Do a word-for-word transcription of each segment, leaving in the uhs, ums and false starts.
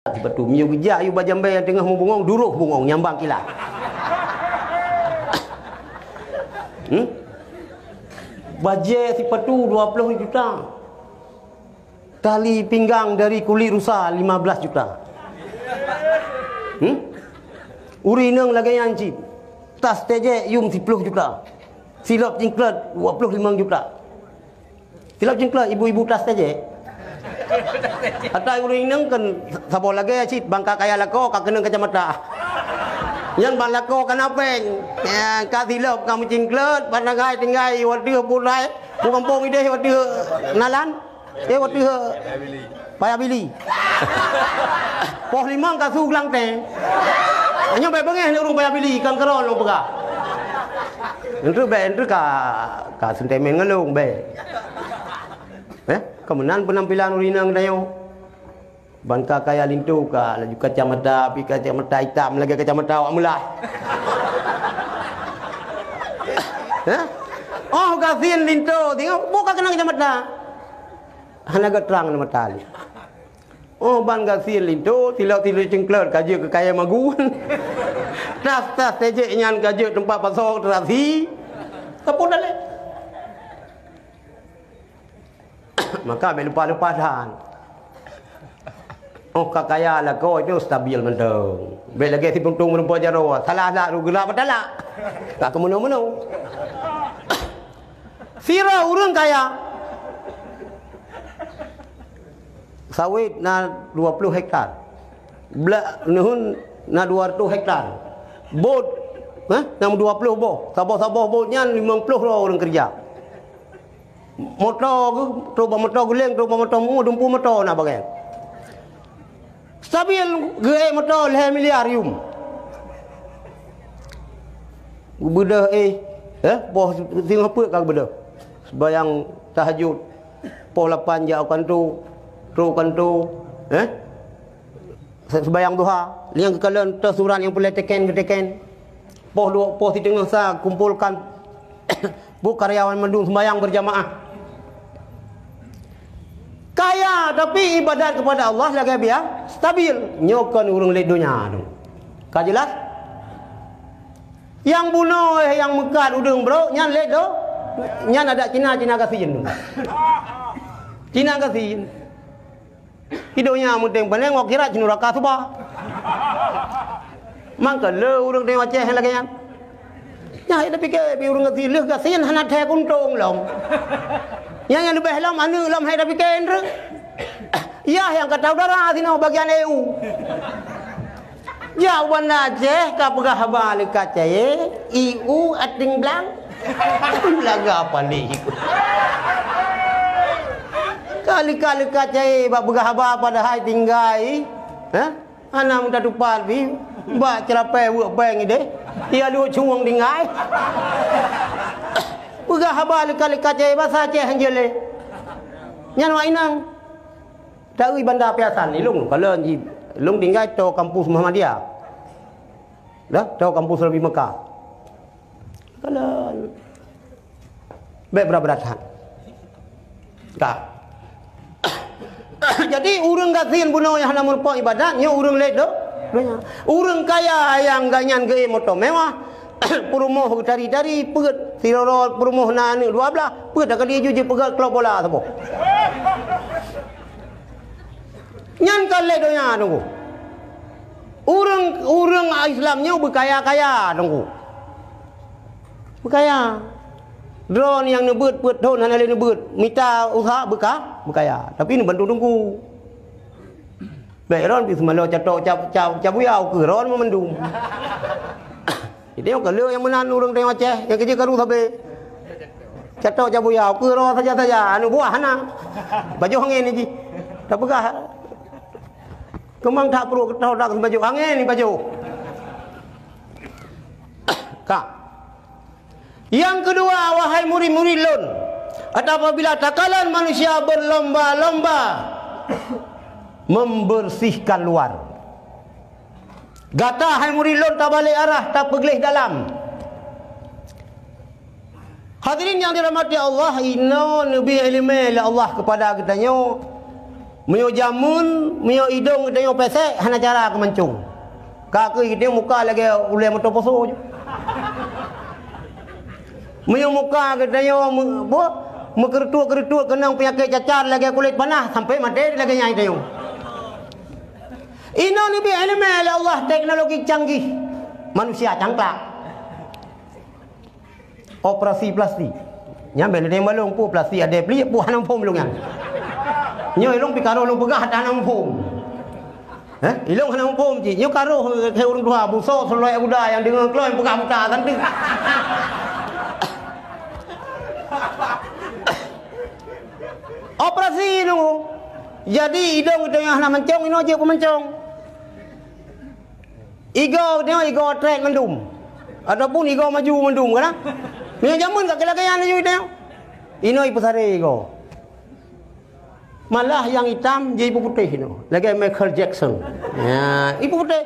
Sipatu miyueb geujak, yue bajèe nyang teungoh meubungong, duroh bungong nyang bang kilat. Hmm? Bajèe sipatu dua ploh juta. Tali pinggang dari kulit rusa lima belas juta. Hmm? Ureueng inong lagèe nyan cit. Tas tejek yum siploh juta. Silop cingklot dua ploh limong juta. Silop cingklot ibu-ibu tas tejek. Ata ureueng inong kan saboh lagèe cit, bang ka kaya lakoe ka keunong kacamata. Nyan bang lakoe ka na péng. Ya, ka silop ka meucingklot, bak tinggai-tinggai watèe pulai, u gampông idéh watèe nalan. Eh, watèe payah bili. Poh limong ka su geulangteng. Nyoe bèk beungéh lé ureueng payah bili, kan keurôn lôn peugah. Enteuk bèk, enteuk ka, ka seuntèmen ngon lôn bèk. Eh, ka meunan peunampilan ureueng inong tanyoe. Ban ka kaya linto ka laju kacamata, pi kacamata itam lagèe kacamata awak meulah. Hah? Oh, gasien linto, tengok, bu ka keunong kacamata. Hana geutrang mata lé. Oh, ban gasien linto, silop-silop cingklot ka jeuet keu kayèe magun. Tas-tas tejek nyan ka jeuet teumpat pasoe terasi. Ka peue daleh? Maka bèk lupa-lupa that. Oh, ka kaya lakoe nyoe stabil mantong. Bèk lagèe si puntông meureumpok jaroe, salah that rôh geulak meutalak. Ka keumeunoe-meunoe. Sidroe ureueng kaya. Sawét na dua ploh hektar. Bla-, neuheun na dua ratus hektar. Bot, eh, na dua ploh boh. Saboh-saboh bot nyan limong ploh droe ureueng keureuja. Moto geuh, trôk bak moto geuléng, trôk bak moto mu, dumpeue moto na bagai. Stabil geuék moto lhèe miliar yum. Geubeudôh éh, eh, poh singoh peuet ka geubeudôh. Sembahyang tahajud, poh lapan jak u kantô, trôk u kantô, eh, sembahyang duha. Nyang geukalon toh surat nyang peureulèe teken geuteken. Poh dua, poh siteungoh sa kumpolkan buet karyawan mandum sembahyang berjamaah. Kaya, tapi ibadat kepada Allah lagèe biasa, stabil. Nyoe kon ureueng lét donya tu. Ka jelas? Nyang bunoe, nyang meukat udeueng brok, nyan lét do-, nyan adak Cina, Cina gasien tu. Cina gasien. Di donya meunteng paneng, akhirat cit nuraka suba. Mangka le ureueng teuh Aceh lagèe nyan. Nyan hai tapike, pi ureueng gasien lheueh gasien hana thèe kuntông lom. Nyang, nyang leubeh lom aneuk lom hai tapike, Indra. Yah nyang ka tau dara sinoe bagian E U. Jak u Banda Aceh ka peugah haba leuka cayée, I U ating blang. Laga pandai. Ka leuka-leuka cayée bak peugah haba padahai tinggai, ha? Hana meuta tupat pih, bak ceurapée weuek péng ideh, ia lhok cuwong tinggai. Peugah haba leuka-leuka cayée basa Aceh han jeulée. Nyan awak inong. Taeu Banda Piasan, ilong kalon jih, ilong tinggai toe kampus Muhammadiyah. Dah, toe kampus Rabi Mekah. Kalon. Bèk brat-brat that. Ka. Jadi, ureueng gasien bunoe nyang hana meurumpok ibadat, nyoe ureueng lét do-, donya. Ureueng kaya nyang gobnyan geuék moto mewah, peurumoh geutari-tari, peuet, sidroe peurumoh na aneuk dua blaih, peuet ka laju jipeugöt klub bola saboh. Nyan ka lé donya teungku. Ureueng, ureueng Islam nyoe beukaya-kaya teungku. Beukaya. Droeneuh nyang neubeuet peuet thon hana lé neubeuet, mita useuha beuka-, beukaya. Tapi neubantu teungku. Bèk droeneuh pih seumalo catok cap, cap, cap buyau keu droeneuh mandum. Jadi, nyang kaleueng nyang meunan ureueng tanyoe Aceh, nyang keujeuet karu sabe. Catok cap buyau, keu droe saja-saja, aneuk buah hana. Pajoh angén jih. Tapeugah. Keumang that pruet keutau dak pajoh angén pajoh. Ka. Yang kedua, wahai murid-murid lôn, apabila takalon manusia berlomba-lomba membersihkan luar, gata, hai murid lôn, tabalek arah, tapeugleh dalam. Hadirin yang dirahmati Allah, inoe neubi ileumèe lé Allah keupada geutanyoe. Meunyoe jameun, meunyoe idong geutanyoe pesek, hana cara keu mancong. Ka keuh geutanyoe muka lagèe ulèe moto poso ju. Meunyoe muka geutanyoe meu-, boh, meukeureutuek-keureutuek keunong peunyakét cacar lagèe kulét panah, sampoe maté lagèe nyan geutanyoe. Inoe neubri ileumèe lé Allah, teknologi canggih, manusia cangklak. Operasi plastik. Nyan bèk neudeng balong, peue plastik adèe pliek, peue hana muphom lôn nyan. Nyoe ilôn pih ka roh lôn peugah, hana muphom. Heh? Ilôn hana muphom cit. Nyoe ka roh keu ureueng tuha, beusoe seulaweuet guda nyang deungö keu lôn peugah buta, kan tu. Operasi nunggu. Jadi, idong geutanyoe hana mancong, inoe jeuet peumancong. Igoe geutanyoe, igoe trek mandum. Ataupun igoe maju mandum, kan? Meunyoe jameun ka lagèe nyan laju geutanyoe. Inoe ipeusaré igoe. Malah nyang itam jeuet ipeuputéh inoe. Lagèe Michael Jackson. Ya, ipeuputéh.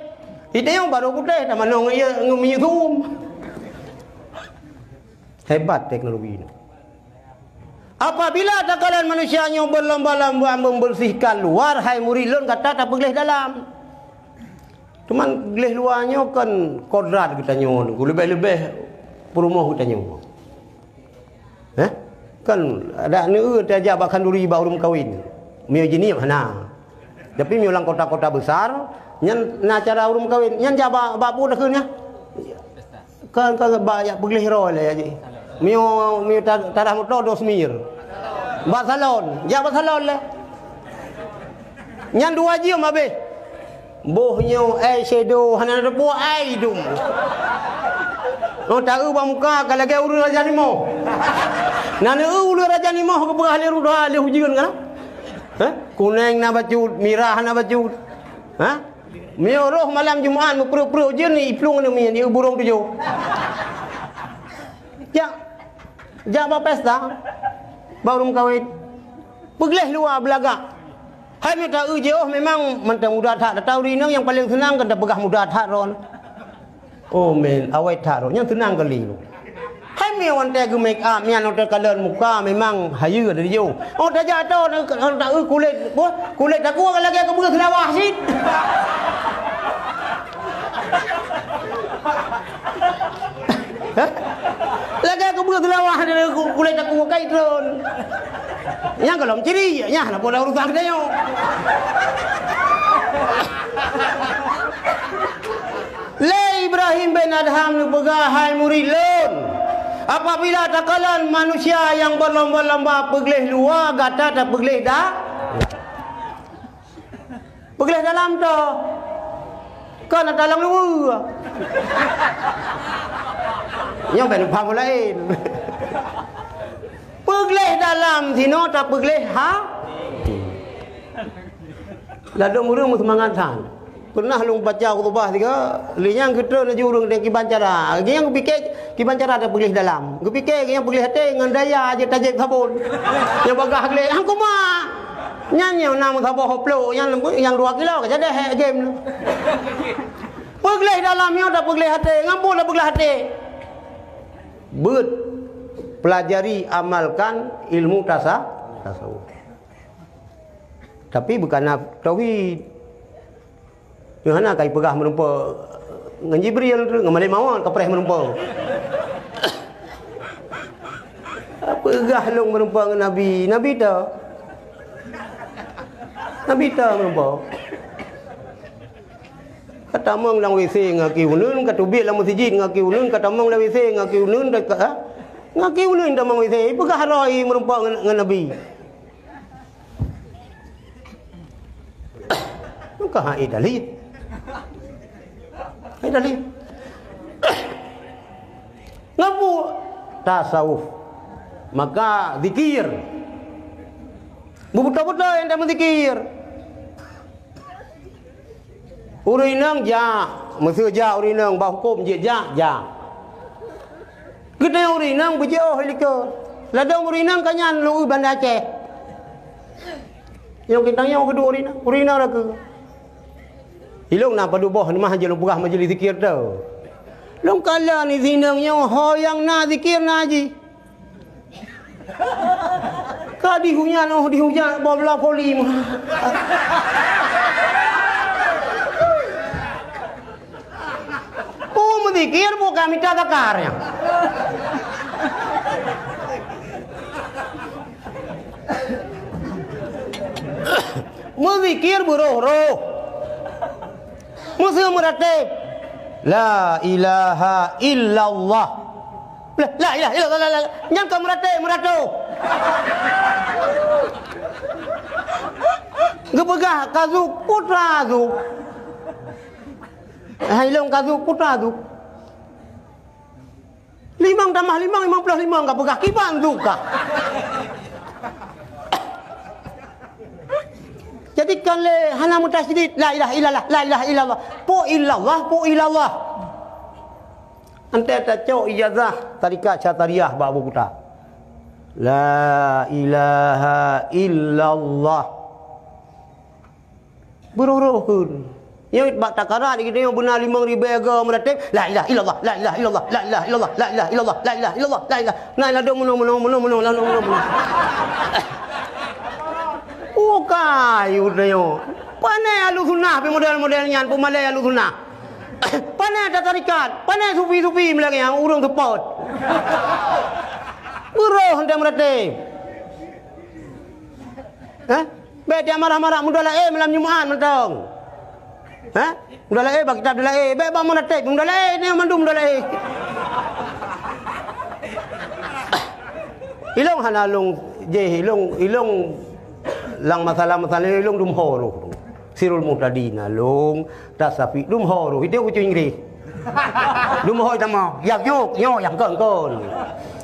Geutanyoe barô putéh, tamanö ngon ie, ngon minyeuk suum. Hebat teknologi nyoe. Apabila takalon manusia nyoe berlomba-lomba membersihkan luar, hai murit lôn, gata tapeugléh dalam. Teuma gléh luwa nyoe kan kodrat geutanyoe, leubeh-leubeh peurumoh geutanyoe. Heh? Kan adak neueu tajak bak khanduri bak ureueng kawen. Meunyoe jiniep hana. Tapi meunyoe lam kota-kota besar, nyan na acara ureueng kawen. Nyan jak bak, bak peue takheun nyan? Kan, kan bak jak peugléh droe lé, ya, ji. Meunyoe, meunyoe ta-, tarah moto dua semir. Bak salon, jak bak salon lé. Nyan dua jeuem habéh. Boh nyoe eye shadow hana teupeue eye idong. Oh, taeu bak muka ka lagèe ureueng raja nimoh. Na neueu ureueng raja nimoh geupeugah lé ruda lé ujeuen kan? Hah? Kuneng na bacut, mirah na bacut. Hah? Meunyoe roh malam Jumat meupreuet-preuet ujeuen, iplueng aneuk miet, ieu burông tujoh. Jak, jak bak pesta, bak ureueng kawén. Peugléh luwa beulagak. Hai meunyoe taeu jiôh memang mantong muda that. Taeu ureueng inong nyang paleng seunang kan tapeugah muda that droen. Oh, men, awai that droen. Nyang seunang kali. Hai meunyoe watèe geu-make up, nyan watèe kalon muka memang hayeue dari jiôh. Oh, tajak atoe, oh, taeu kulét, wah, kulét takue lagèe keubeue seulawah cit. Lagèe keubeue seulawah dari ku-, kulét takue kai droen. Nyang gohlom ciri, nyan hana peue urusan geutanyoe. Lé Ibrahim bin Adham neupeugah, "Hai murit lôn, apabila takalon manusia nyang beulomba-lomba peugléh luwa, gata tapeugléh da-, peugléh dalam toh, kon ata lôn luweue." Nyoe ban paham laén. Peugléh dalam sinoe tapeugléh ha-, ladôm ureueng meuseumangat that. Pernah lôn baca khutubah sigoe, lé nyang geutreun laju ureueng dan kiban cara. Lagèe nyang geupike kiban cara tapeugléh dalam. Geupike lagèe nyang peugléh até ngon daya jeuet tajép sabon. Nyang bagah gleh, "Hang kuma!" Nyan nyoe na meusaboh plôk, nyan leumbut nyang dua kilo ka jadi hek game. Peugléh dalam nyoe tapeugléh até, ngon peue tapeugléh até. Beuet pelajari, amalkan ilmu tasa-, tasawuf. Tapi bukon na tauhid. Nyoe hana kai peugah meureumpok ngon Jibril, ngon malaikat maut, kapreh meureumpok. Peugah lôn meureumpok ngon Nabi, Nabi toh. Nabi toh meureumpok. Ka tamong lam W C ngon keuneun, ka teubiet lam meuseujid ngon keuneun, ka tamong lam W C ngon keuneun, ka, ha? Ngon keuneun tamong W C, peugah roh meureumpok ngon, ngon Nabi. Maka hai dalil. Hai dalil. Ngapu tasawuf. Maka zikir. Beutôi-beutôi nyang tameuzikir. Ureueng inong jak, meuseu jak ureueng inong bak huköm jeuet jak, jak. Geutanyoe ureueng inong beujiôh likot. Ladôm ureueng inong ka nyan lôn eu Banda Aceh. Nyang geutanyoe keuduek ureueng inong, ureueng inong rakeu. Ilôn na padub boh mah jeuet lôn peugah majelis zikir tu. Lôn kalon di sinong nyoe ho nyang na zikir na jih. Ka dihunyan, oh, dihunyan, boh blah poli meuh. Oh, meuzikir bukan mita zakar nyan. Meuzikir beuroh-roh. Meuseu meuratéb, "La ilaha illallah." La, la ilaha illallah, la, la, la. Nyan ka meuratéb, meuratéb. Geupeugah ka zuk, putra zuk. Hai lôn ka zuk, putra zuk. Limong tamah limong, limong ploh limong ka peugah, kiban zuk ka. Jadi kan lé hana meutasydid, la ilaha illallah, la ilaha illallah. Po illallah, po illallah. Anté tacok ijazah tarikat Syatariah bak buku ta. La ilaha illallah. Beuroh-roh kheun. Nyoe bak takarat geutanyoe beuna limong ribée goe meuratéb, "La ilaha illallah, la ilaha illallah, la ilaha illallah, la ilaha illallah, la ilaha illallah, la ilaha." Nah, ladôm meunoe, meunoe, meunoe, meunoe, ladôm meunoe, meunoe. Bukai geutanyoe. Pané Ahlussunnah pih model-model nyan, peumalée Ahlussunnah. Pané tatarikat, pané sufi-sufi meulagée nyan ureuëng seupôt. Beuroh teuh meuratéb. Hah? Bék tiap marah-marah, meudalaé malam Jumat mantong. Hah? Meudalaé bak kitab dalaé, bék bak meuratéb, meudalaé ni mandum meudalaé. Ilong hana long jeh, ilong, ilong lam masalah-masalah ilong dum ho roh. Sirul Muhtadina long, Tasafik dum ho roh, itu kucing Inggris. Dum ho tama, yak nyok, nyo yang kon kon.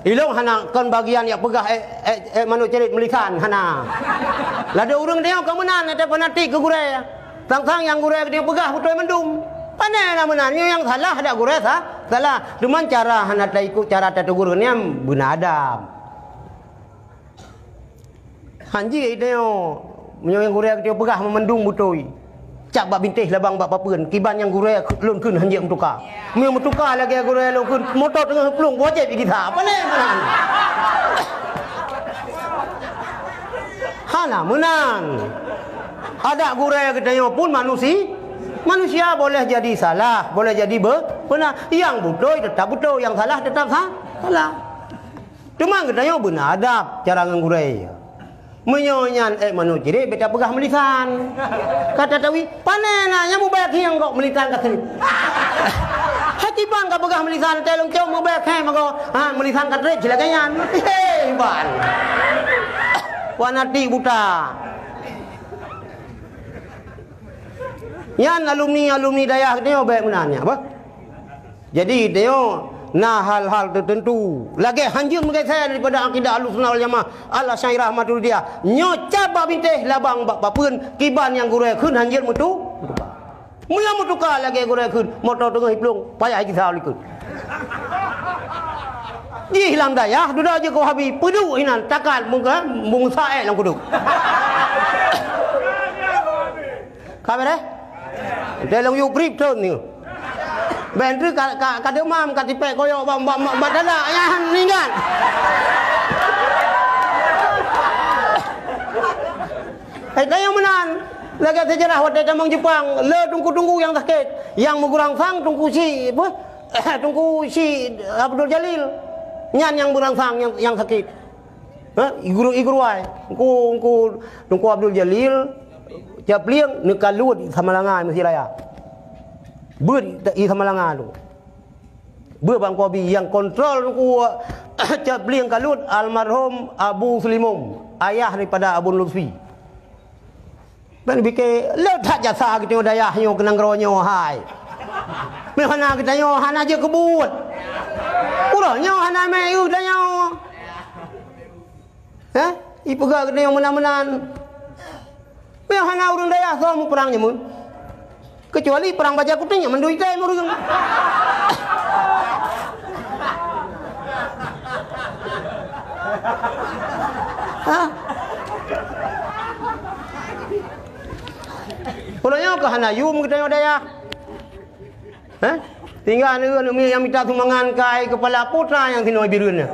Ilong hana kon bagian yak peugah, eh, eh, eh, manuk cerit melisan, hana. Lada ureuëng dia keu meunan, ada fanatik keu gurée. Sang-sang nyang gurée dia peugah beutôi mandum. Pané na meunan, nyo nyang salah ada gurée sa-, salah. Cuman cara hana taikut cara tategur niam beuna adab. Hanjeuet tanyoe, meunyoe nyang gurée geutanyoe peugah meumandum beutôi. Cap bak bintéh labang bak papeuen, kiban nyang gurée lôn kheun hanjeuet meutuka. Meunyoe meutuka lagée gurée lôn kheun, moto teungoh plueng, wajéb jigisa. Pane meunan? Hana meunan. Adak gurée geutanyoe pun manusi-, manusia boleh jadi salah, boleh jadi be-, beuna. Nyang beutôi teutap beutôi, nyang salah teutap sa-, salah. Teuma geutanyoe beuna adab cara ngon gurée. Meunyoe nyan ék manok cirit, beta peugah meulisan. Kata tawi, pane na nyang mubak hieng kok meulisan ka treb. Haki bang ka peugah meulisan, teuh lôn cok mubak hai mago, ha, meulisan ka treb cilaka nyan. Hei, ban. Fanatik buta. Nyan alumni-alumni dayah geutanyoe bék meunan nyan, bah. Jadi, tanyoe na hal-hal teuteuntu lagée hanjeuet meugeusé daripada akidah Ahlussunnah wal Jamaah, Al-Asy'ariyah, Maturidiyah. Nyoe cap bak bintéh labang bak papeuen kiban nyang gurée kheun hanjeuet meutu-, meutuka. Meunyoe meutuka lagée gurée kheun, moto teungoh iplueng, payah jigisa likot. Jih lam dayah, dudoe jeuet keu Wahabi, peuduek inan takat meunge-, meungusa ék lam kudeuek. Ka beureh? Teuh lôn yue grip thon nyoe. Ben treuk ka, ka, ka deumam, ka tipék koyok bak, bak, bak, bak dada, nyan ingat. Hai, tanyoe meunan. Lagée seujarah watée tamong Jeupang, le teungku-teungku nyang sakét. Nyang meugurangsang teungku si, apa? Teungku si Abdul Jalil. Nyan nyang meugurangsang nyang, nyang sakét. Ha? I guru, i guru ai. Engku, engku, Teungku Abdul Jalil, Cot Plieng, neukalut Samalanga meusi raya. Beuet i Samalanga tu. Beuet bak Teungku Abi, nyang kontrol Teungku Cot Plieng kalut, almarhum Abu Sulimum, ayah daripada Abu Lutfi. Ban pike, le that jasa geutanyoe dayah nyoe keu nanggroe nyoe hai. Meuhana geutanyoe hana jeuet keu buet. Uroe nyoe hana mé eu geutanyoe. Hah? Ipeugah geutanyoe meunan-meunan. Meuhana ureuëng dayah soe muprang jameun. Keucuali prang bajée kuténg nyang mandum item ureuëng. Hah? Uroe nyoe ka hana yum geutanyoe dayah. Hah? Tinggai aneuk-aneuk miet nyang mita sumbangan keu keupala putra nyang sinoe bireuen nyan.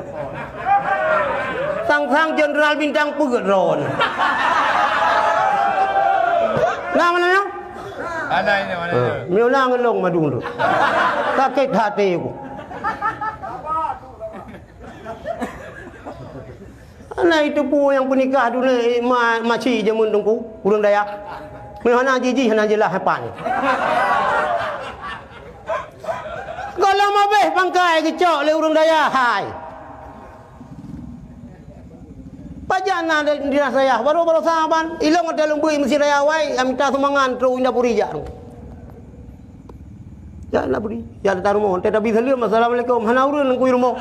Sang-sang jenderal bintang peuet droeneuh. Na meunan nyoe? Ana ini, mana itu? Meunyoe na ngon lôn madu tu. Sakét até ku. Ana itu peue nyang peunikah dunia ma-, maci jameun teungku, ureuëng dayah. Meunyoe hana jijih, hana jeulaih hapa nyoe. Gohlom habéh pangkai geucok lé ureuëng dayah hai. Pajan na di, di Nasayah, baru-baru saban, ilong ada leumbui meusi raya wai, yang minta sumbangan terus indah puri jak. Jak indah puri, jak datang rumah, tetapi salam, "Assalamualaikum." Hana ureuëng nunggu rumah.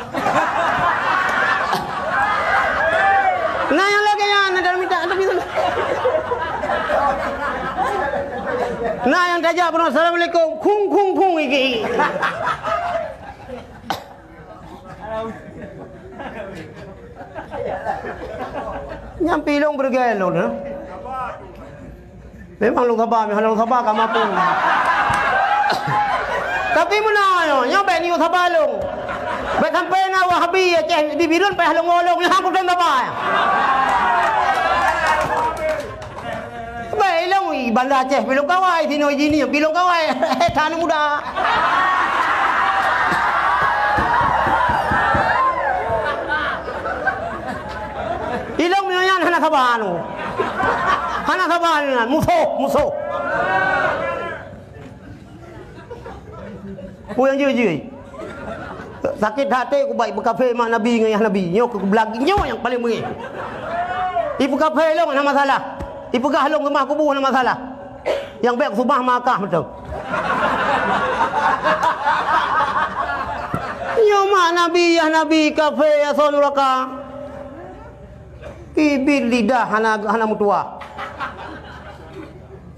Nah, yang lagi yang ada minta, tapi salam. Nah, yang tajak pernah, "Assalamualaikum." Kung, kung, kung, iki. Nyang pi lôn beureugai lôn, eh. Memang lôn saba, memang lôn saba ka mampu. Tapi meunoe nyoe, nyoe bèk neuyue saba lôn. Bèk sampai na Wahabi Aceh di Bireuen payah lôn ngon lôn, nyoe hana kutem saba. Baik ilong i Banda Aceh pilong kawai, sinoe jini pilong kawai. Tan muda. Ilong nyoe nyan hana saba anu. Hana saba nyan, musoh, musoh. Peue nyang jeuet-jeuet? Sakét até ku baik beukafé mak Nabi ngon yah Nabi. Nyoe keu beulagi nyoe nyang paleng beungéh. Ipeukafé lôn hana masalah. Ipeugah lôn keumah kubu hana masalah. Nyang bèk seubah makah meuteuk. Nyoe mak Nabi, yah Nabi, kafé, asoe nuraka. Kibit lidah hana, hana meutuah.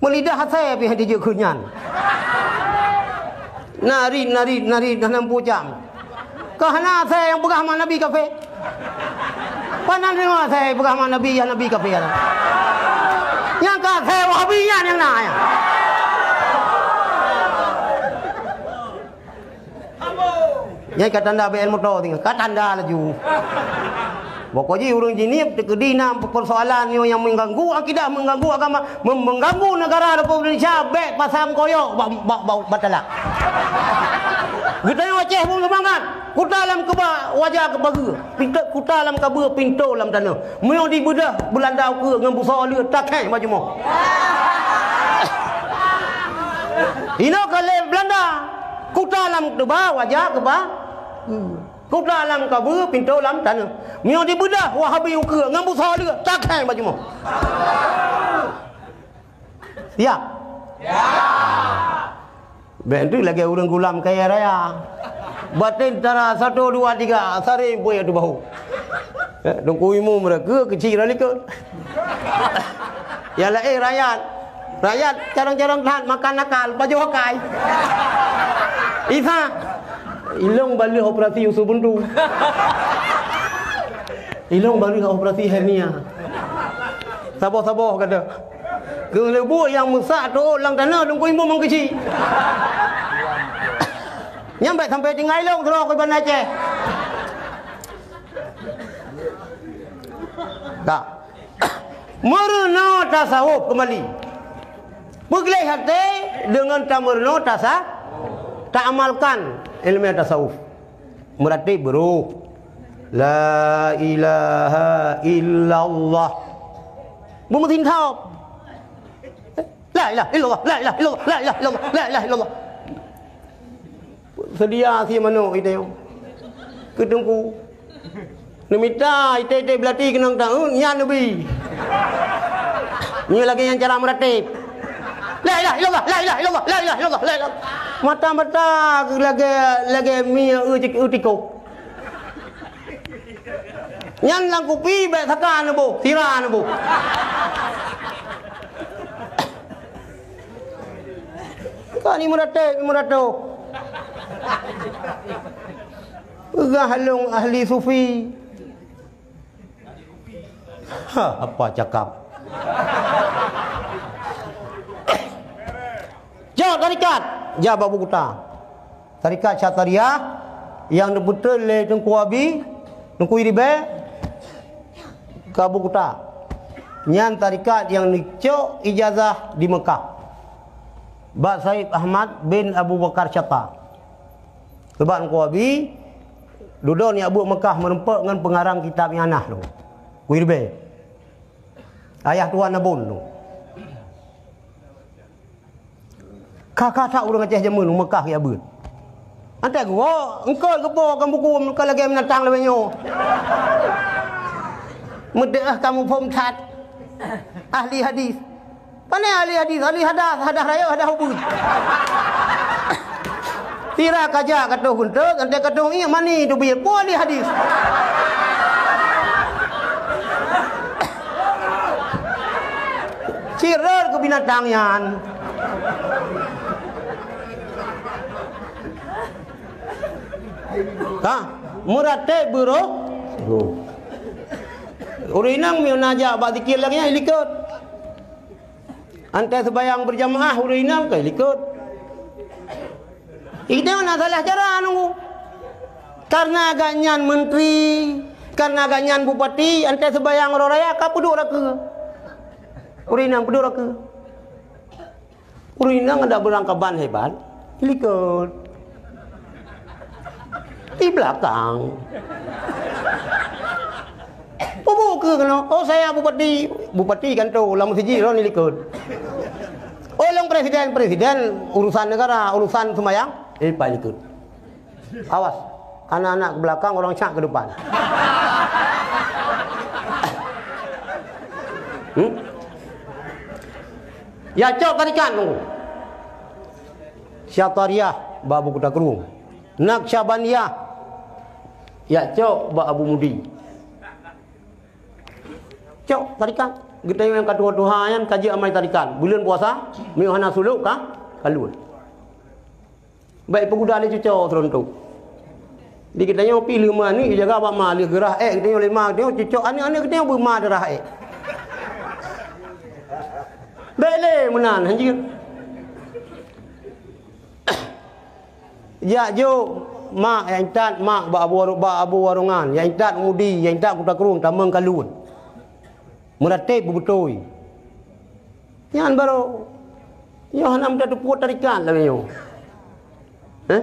Meulidah asai pih hana jeuet keu nyan. Narit, narit, narit, hana meupucam. Ka hana asai nyang peugah mak Nabi kafé. Panan deungoe asai peugah mak Nabi, yah Nabi kafé. Nyang ka asai Wahabi nyan nyang na nyan. Nyan ka tanda B L moto tinggai. Ka tanda laju. Pokok jih ureuëng jinieub teukeudi na persoalan nyoe nyang mengganggu akidah, mengganggu agama, mem-, mengganggu negara Republik Indonesia, bèk pasang koyok bak, bak, bak, bak talak. Geutanyoe Aceh pun seumangat. Kuta lam keuba wajah keubageue. Pintoe kuta lam kabeue, pintoe lam tanoh. Meunyoe dibeudoh Beulanda ukeue ngon busoe le, takheng bak jumoh. Inoe ka lé Beulanda. Kuta lam keuba wajah keuba. Hmm. Kuta lam kabeue, pintoe lam tanoh. Meunyoe dibeudoh Wahabi ukeue ngon busoe le, takheng bak jumoh. Siap? Siap. Bèk tu lagèe ureueng gulam kaya raya. Batén tara satu, dua, tiga, saring pue atu bahu. Eh, Teungku Imum mereka kecil lah likot. Yang lain rakyat. Rakyat carong-carong that makan nakal, pajoh akai. Isa, ilong baleuh operasi usus buntu. Ilong baleuh operasi hernia. Saboh-saboh kata. Keuleubuk nyang meusak teuôt lam tanoh Teungku Imum nyang keuchik. Nyan bèk sampai tinggai lôn sidroe keu Banda Aceh. Ka. Meurunoe tasawuf keumbali. Peugleh até deungon tameurunoe tasa-, taamalkan ileumèe tasawuf. Meuratéb beuroh. La ilaha illallah. Beumeusinthom. La ilaha illallah, la ilaha illallah, la ilaha illallah, la ilaha illallah. Seudia sie manok itée. Keu teungku. Neumita itée-itée beulati keunong taun, nyan neubi. Nyoe lagée nyan cara meuratéb. La ilaha illallah, la ilaha illallah, la ilaha illallah, la ilaha. Mata-mata lagée, lagée mi eu tik-, eu tikôh. Nyan lam kupi bèk saka neuboh, sira neuboh. Ka ni meuratéb, ni meuratéb. Peugah lôn ahli sufi. Ha, apa cakap? Jak tarikat, jak bak buku ta. Tarikat Syatariah nyang neupeutreun lé Teungku Abi, Teungku Iribée, Keu Abu Kuta. Nyan tarekat nyang neucok ijazah di Mekah bak Said Ahmad bin Abu Bakar Syatta. Sabab Teungku Abi dudoe nibak buet Mekah meureumpok ngon peungarang kitab nyang na lom. Kuirbe. Ayah tuan Abon tu. Ka-ka that ureuëng Aceh jameun u Mekah geujak beuet. Antai geuwoe, eungkôt geuboh kon buku, ka lagée binatang lagée nyoe. Meudeuh kamoe phom that. Ahli hadis. Pane ahli hadis, ahli hadas, hadas rayeuk, hadas ubeut. Sira kajak ka toh gunteuk, antai ka toh iék mani teubiet. Peue ahli hadis? Cireur keu binatang nyan. Ka, meuratéb beuroh. Ureuëng inong meunyoe na jak bak zikir lagée nyan, likot. Antai seubayang beurjamaah, ureuëng inong ka likot. Itu na salah cara nunggu. Karena gobnyan menteri, karena gobnyan bupati, antai seubayang uroe raya ka peuduek rakeue. Ureuëng inong peuduek rakeue. Ureuëng inong ada beurangkaban hebat, likot. Di belakang. Peue keunoe? Oh, saya bupati. Bupati kan tu, lam masjid, ron likot. Oh, lôn presiden, presiden urusan negara, urusan sembahyang, eh, pai likot. Awas, anak-anak ke belakang, orang syak ke depan. Hmm? Ya, cok tarikat tu. Syatariah bak Abu Kuta Krueng. Naksyabandiyah. Ya, cok bak Abu Mudi. Cok tarikat. Geutanyoe nyang ka tuha-tuha nyan ka jeuet amai tarikat. Buleuen puasa, meunyoe hana suluk ka, ka lôn. Baik peuguna lé cuco seuruntuk. Di geutanyoe pih lheueh ma aneuk jaga bak ma, lheueh geurah ék geutanyoe lé ma geutanyoe, cuco aneuk-aneuk geutanyoe beu ma deurah ék. Bék lé meunan, hanjeuet. Jak jok mak nyang intat mak bak abu waru-, bak abu warungan, nyang intat mudi, nyang intat Kuta Krueng tamong kalon. Meuratéb beubeutôi. Nyan barô. Nyoe hana meutateupeue tarikat lagée nyoe. Heh?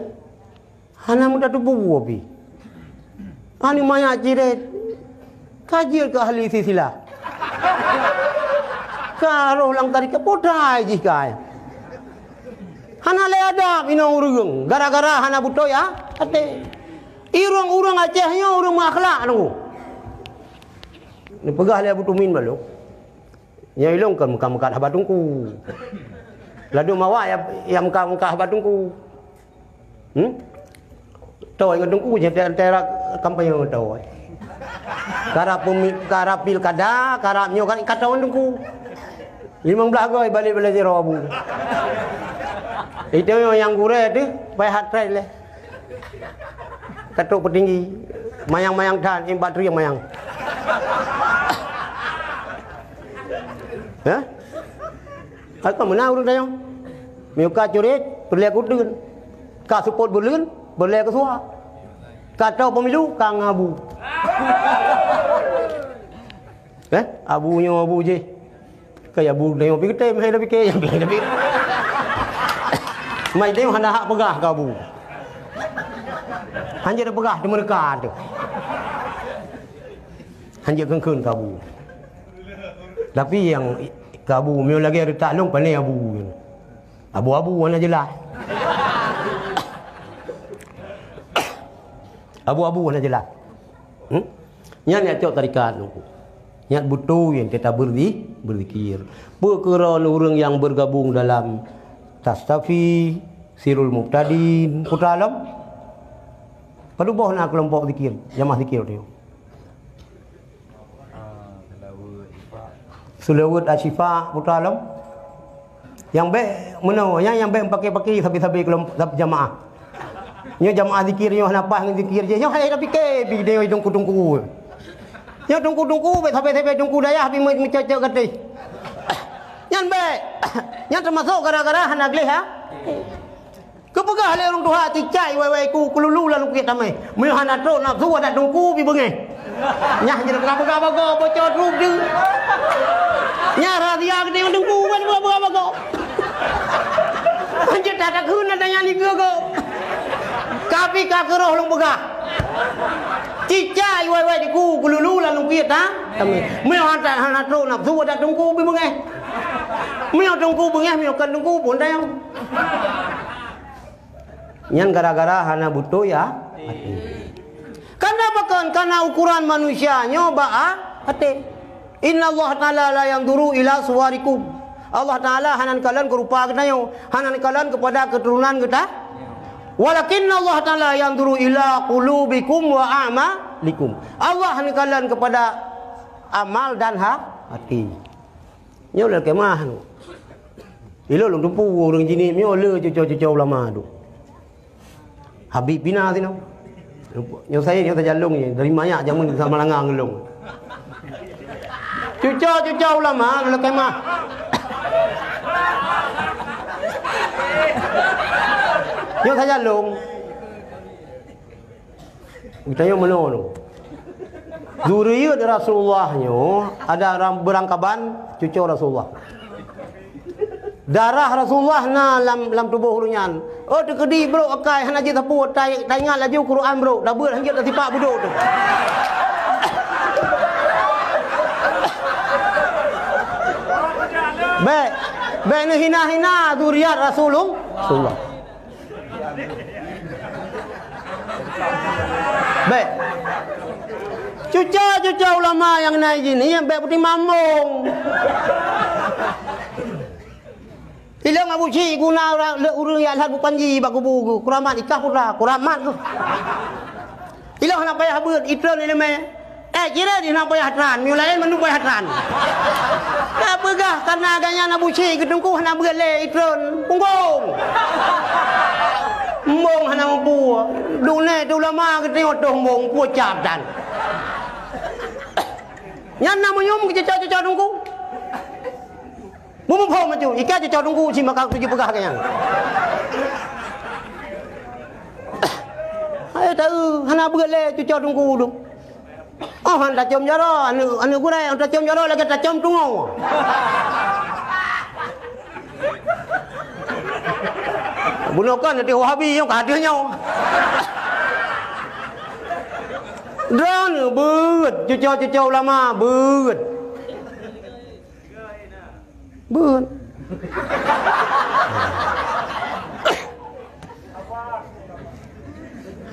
Hana meutateupeue pih. Aneuk manyak cirét. Ka jeuet keu ahli silsilah. Ka roh lam tarikat, putai jih kai. Hana lé adab inong ureuëng gara-gara hana beutôi, ah, até. Ureuëng-ureuëng Aceh nyoe ureuëng meuakhlak nunggu. Neupeugah lé Abu Tumin balok. Nyoe ilong kon meukat-meukat haba teungku. Ladôm awak ya, ya meukat-meukat haba teungku. Hmm? Toe ngon teungku je tera kampanye toe. Karab pemi-, karab pilkada, karab nyoe kan kata ngon teungku. Limong belas goi balik bela zero abu. Itu yang gurée tu, payah hat leh. Katok peutinggi, mayang-mayang that, imbak trieng mayang. Hah? Ka meunan ureuëng tanyoe. Meunyoe ka curét, peureulée keu uteuen. Ka seupôt buleuen, peureulée keu suah. Ka toe pemilu, ka ngabu. Eh, abu nyoe abu jih. Kaya abu nyoe pi geutem, hai dah fikir, hai dah fikir. Mai teuh hana hak peugah keu abu. Hanjeuet peugah teumeureuka teuh. Hanjeuet kheun-kheun keu abu. Tapi nyang keu abu, meunyoe lagée reutak lôn, pane abu. Abu-abu hana jeulaih. Abu-abu hana jeulaih. Hmm? Nyan nyang cok tarikat nungku. Nyan beutôi nyang kita berzi-, berzikir. Peue keuron ureuëng nyang bergabung dalam Tastafi, Sirul Mubtadin, Kuta Lom? Padub boh na keulompok zikir, jamaah zikir tu? Seulaweuet Asyifa Kuta Lom. Nyang bék meunoe, nyang, nyang bék pakai-pakai sabe-sabe keulom-, sab-, jamaah. Nyoe jamaah zikir nyoe hana paih ngon zikir jih. Nyoe hai tapike pi nyoe teungku-teungku. Nyoe teungku-teungku bék sabe-sabe teungku dayah pi meu-, meucok-cok gatéh. Nyan bék. Nyan teumasok gara-gara hana gleh, ha? Geupeugah lé ureuëng tuha, "Cicai wai-wai ku, keululu lam keukiek tamé. Meunyoe hana trok nafsu adat teungku pi beungéh." Nyah jeuet ka peugah bagoe, boco trup tu. Nyah rahsia geutanyoe teungku, ban peugah-peugah bagoe. Hanjeuet that takheun na tanya liga gob. Tapi ka keurôh lôn peugah. Cicak iwai-wai diku, geululu lam lôn piet, ha? Amin. Meunyoe hana, hana trok nafsu, adak teungku bi beungéh. Meunyoe teungku beungéh, meunyoe kon teungku pun tayang. Nyan gara-gara hana beutôi, ya, até. Karena pakon? Karena ukuran manusia nyoe bak a-, até. Inna Allah Ta'ala la yanzuru ila suwarikum. Allah Ta'ala hana kalon keu rupa geutanyoe, hana kalon keupada keuturonan geuta. Walakinna Allah Ta'ala yanzuru ila qulubikum wa a'malikum. Allah hana kalon keupada amal dan ha-, até. Nyoe lé kemah tu. Ilôn lôn teupeu ureueng jinih nyoe lé cuco-cuco ulama tu. Habib Pina sinoe. Nyoe saya nyoe tajalong ni dari mayak jameun sama langang ngelong. Cuco-cuco ulama lé kemah. Nyoe tajalong. Geutanyoe meunoe nyoe. Zuriat Rasulullah nyoe ada ram-, beurangkaban cuco Rasulullah. Darah Rasulullah na lam, lam tuboh ureueng nyan. Oh, teukeudi brok akai hana jeuet sapeue, tai-, taingat laju Quran brok, tabeuet hanjeuet tasipak budok tu. Bèk, bèk neuhina-hina zuriat Rasulul-, Rasulullah. Bèk. Cuco-cuco ulama nyang na ijin nyan bèk peutimang mbong. Ilôn Abu Syik guna ureueng, lé ureueng nyang lheueh bupanji bak kubu geuh. Kuramat ikah putra, kuramat geuh. Ilôn hana payah beuet, itreun ileumèe. Eh, cireu di hana payah tran, meunyoe laén mandum payah tran. Ka peugah kana gata nyan Abu Syik geuteungku hana beuet lé itreun. Punggong. Mbong hana mampu. Dunek tu ulama geutanyoe toh mbong, pucap dan. Nyan na meuyum keucuco-cuco teungku. Meumuphom maju, ikat cuco teungku si maka tuju peugah keu nyan. Hai taeu, hana beuet lé cuco teungku tu. Oh, han tacom jaroe, aneuk, aneuk gurèe, han tacom jaroe lagèe tacom tungoe. Bunoe kon nanti Wahabi nyang ka hadir nyoe. Droeneuh beuet, cuco-cuco ulama beuet. Beuet.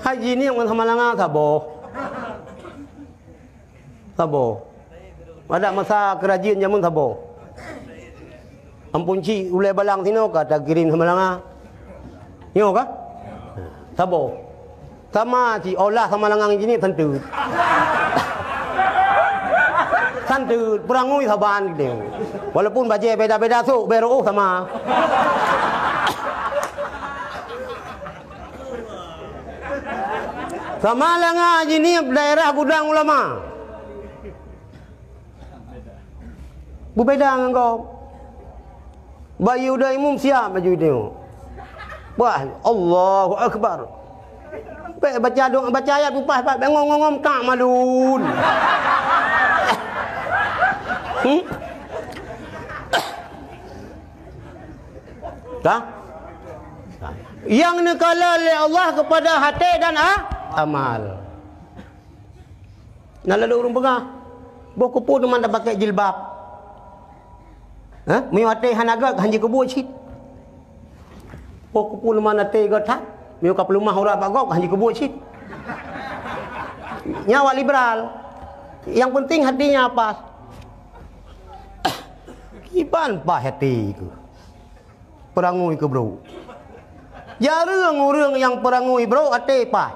Haji ni ngon Samalanga saboh. Saboh. Adak masa keurajeuen jameun saboh. Ampôn cit ulèe balang sinoe ka takirém Samalanga. Nyoe ka? Saboh. Sama si olah sama langang jinih santeut. Santeut, peurangui saban gitu. Walaupun bajèe beda-beda sok, bèk reuôh sama. Sama langa jinih daerah gudang ulama. Beubeda ngon gob. Bayeue udah imum siap baju itu. Wah, Allahu Akbar. Bèk baca doa, baca ayat upah pat bèk ngom-ngom tak malun. Hmm? Dah? Yang neukalon lé Allah kepada hati dan a-, amal. Na lé ureueng peugah, boh keupeue teuma tapakèk jilbab? Hah? Meunyoe até hana gèt, han jikeubuet cit. Boh keupeue teuma até gèt that? Meunyoe ka peuleumah urat bak gob, han jikeubuet cit. Nyan awak liberal. Yang penting hatinya pas. Kiban pas até keuh. Peurangui keu brôk. Jareueng ureueng nyang peurangui brôk até paih.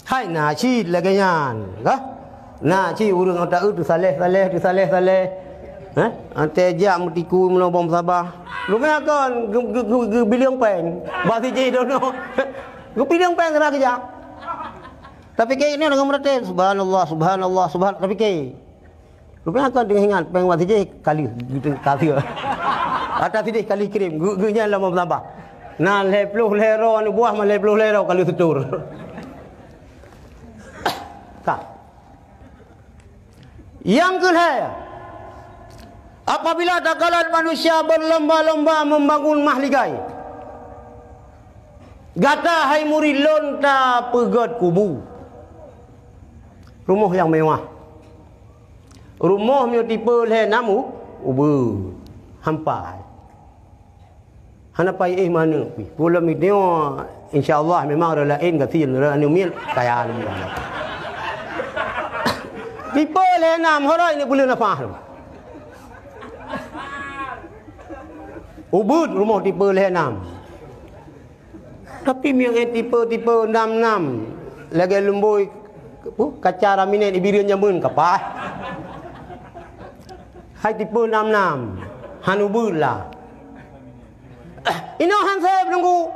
Hai na cit lagèe nyan, kah? Na cit ureueng ata eu teusaleh-saleh, teusaleh-saleh. Hah? Até jak meutiku meunoe bom sabah. Lumèe kon geu-, geu-, geu-, geubileung pèng. Bah sijih dono. Geubileung pèng keunan geujak. Tapi keu ini ureueng meuratéb, subhanallah, subhanallah, subhan-, tapi keu Rupanya kon teungoh ingat, péng watèe jih kali, gitu, kali. Ata sideh kali kirém, geu-, geu nyan lom meusaboh. Na lhèe ploh lhèe droe aneuk buah, ma lhèe ploh lhèe droe ka lheueh seutor. Ka. Nyang keu lhèe, apabila takalon manusia berlomba-lomba membangun mahligai, gata hai murid lôn tapeugöt kubu. Rumoh nyang mewah. Rumoh meunyoe tipe lhèe nam u-, ubeuet. Hampai. Hana payah manök pih. Peue lom nyoe, insya Allah memang ureueng laén gasien, ureueng aneuk miet kaya lom. Tipe lhèe nam, horoi ni buleuen nafah lom. Ubeuet rumoh tipe lhèe nam. Tapi meunyoe tipe-tipe nam-nam, lagèe lumbôi, peue, kaca laminat di Bireuen jameun ka paih. Hai tipe nam-nam, han ubeuet lah. Inoe han sép Teungku.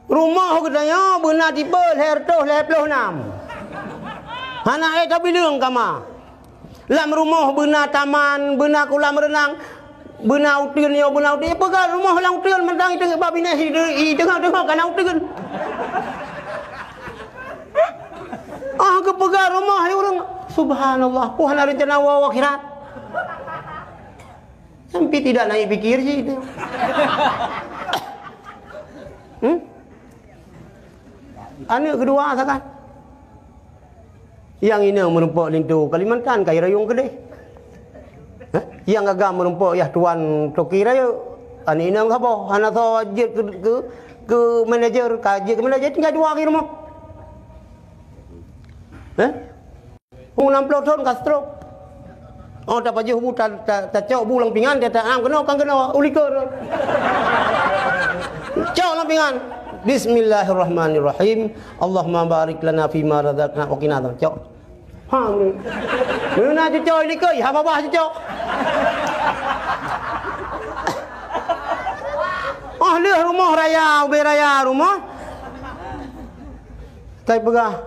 Rumoh geutanyoe beuna tipe lhèe reutôh lhèe ploh nam. Hana ék tabileung kama. Lam rumoh beuna taman, beuna kolam renang, beuna uteuen, yo beuna uteuen. Peugah rumoh lam uteuen mantong itu bak binéh itu, itu teungoh-teungoh kana uteuen. Ah, geupeugah rumoh ureueng, subhanallah, peue hana reuncana woe akhirat. Sampai tidak naik pikir sih itu. Hmm? Aneuk keudua sakan. Nyang inong meurumpok linto Kalimantan ka irayong keudeh. Hah? Nyang gaga meurumpok yah tuan toke rayeuk. Aneuk inong saboh, hana soe jeuet keu, keu, keu manajer, ka jeuet keu manajer tinggai dua di rumoh. Hah? Umur enam puluh thon ka stroke. Oh, tapajoh bu, ta-, ta-, tacok bu lam pingan, ta-, ta-, ah, keunoe, kan keunoe, u likot. Cok lam pingan. Bismillahirrahmanirrahim. Allahumma barik lana fima razaqtana wa qina adzabannar. Cok. Ha, beuna. Beuna cucoe u likot, ha babah cucoe. Oh, lheueh rumoh raya, ubé raya rumoh. Kai peugah,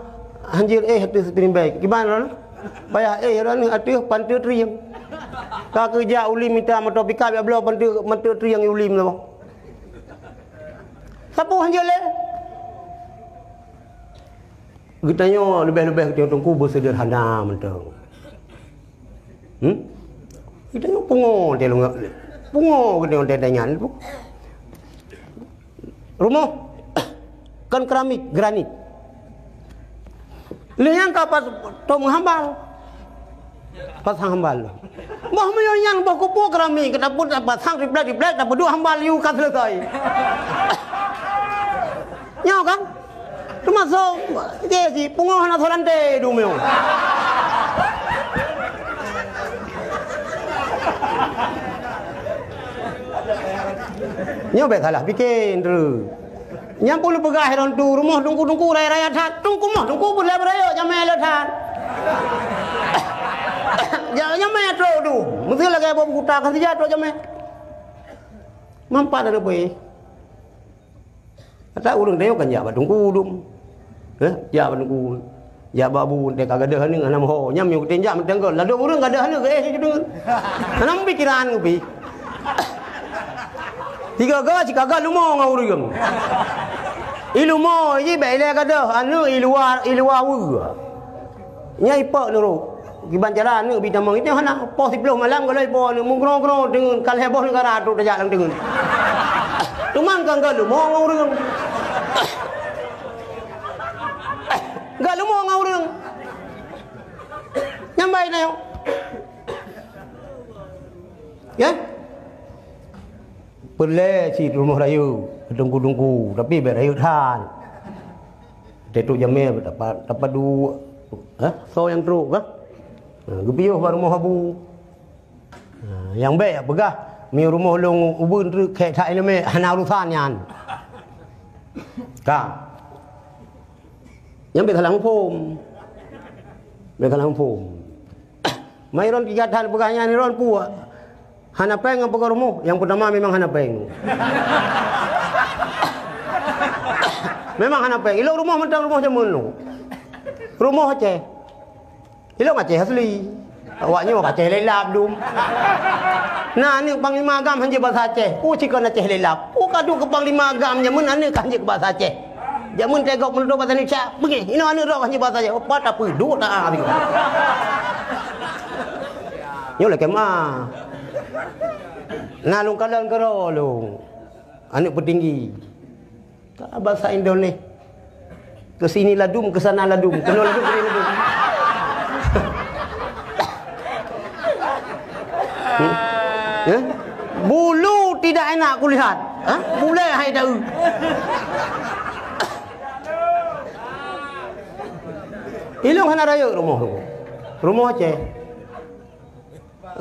hanjeuet éh ateueh seutrimbek. Kiban lôn? Payah éh lôn ateueh panteue trieng. Ka keujak ulim mita moto pikap jak bloe panteue, panteue trieng ulim lôn. Sapeue hanjeuet lé? Geutanyoe leubeh-leubeh geutanyoe teungku beuseuderhana mantong. Hmm? Geutanyoe pungo teuh lôn, pungo geutanyoe teuh nyan. Rumoh kon keramik, granit. Lheueh nyan ka pas tom hambal. Pasang hambal. Boh meunyoe nyan boh kupu keramik, tapeu-, tapasang triplek-triplek, tapeuduek hambal yue ka selesai. Nyoe kan? Teumasok, oke, si pungoh hana soe lantai du meunyoe. Nyoe bèk salah pike, Ndru. Nyang peue lôn peugah lôn tu, rumoh teungku-teungku raya-raya that. Teungku moh, teungku pun lé beuraya jamé lé that. Ja-, jamé trok tu. Meusti lagèe boh buta kan sija trok jamé. Mampat ada peuéh. Kata ureueng teuh kan jak bak teungku dum. Eh, jak bak teungku. Jak bak bu, teuka gadoh aneuk hana meuho. Nyam nyang kutem jak meuteungku. Ladôm ureueng gadoh aneuk, eh, situ. Hana pikiran kupi. Tiga ga cikaga lumo ngon ureueng. Ilumo ji bèk ilèe gadoh, aneuk iluwa, iluwa weue. Nyan ipok nurok. Kiban cara aneuk bi tamong itu hana. Poh siploh malam kalau ipo aneuk meugroe-groe deungon ka lhèe boh neugara trok tajak lam deungon. Teuma kan galumo ngon ureueng. Galumo ngon ureueng. Nyambai na yo. Ya? Peulé si rumoh rayeuk, teungku-teungku, tapi bèk rayeuk that. Teutôk jamé dapat, dapat du, ha? Soe nyang trok kah? Ha, geupiôh bak rumoh abu. Ha, nyang bèk peugah, meunyoe rumoh lôn ubeuen treuk khèk that ileumèe, hana urusan nyan. Ka. Nyang bèk salah muphom. Bèk salah muphom. Mai ron tiga that peugah nyan ron puak. Hana péng ngon peugah rumoh, nyang peutama memang hana péng. Memang hana péng. Ilôn rumoh mantong rumoh jameun lôn. Rumoh Aceh. Ilôn Aceh asli. Awak nyoe Aceh lelap dum. Na aneuk panglima agam hanjeuet basa Aceh. Oh, sikon Aceh lelap. Oh, ka duek keu panglima agam jameun aneuk ka hanjeuet basa Aceh. Jameun tegok meunurot basa Indonesia, beugeh. Inoe aneuk droe hanjeuet basa Aceh. Oh, pat apui duek ta ah. Nyoe lakée ma. Na lôn kalon keudroe lôn. Aneuk peutinggi. Ka basa Indonesia. Ke sini ladum, ke sana ladum. Keunoe ladum, keunoe ladum. Hmm? Eh? Bulu tidak enak kulihat. Ha? Bulée hai daun. Ilong hana rayeuk rumoh tu. Rumoh Aceh.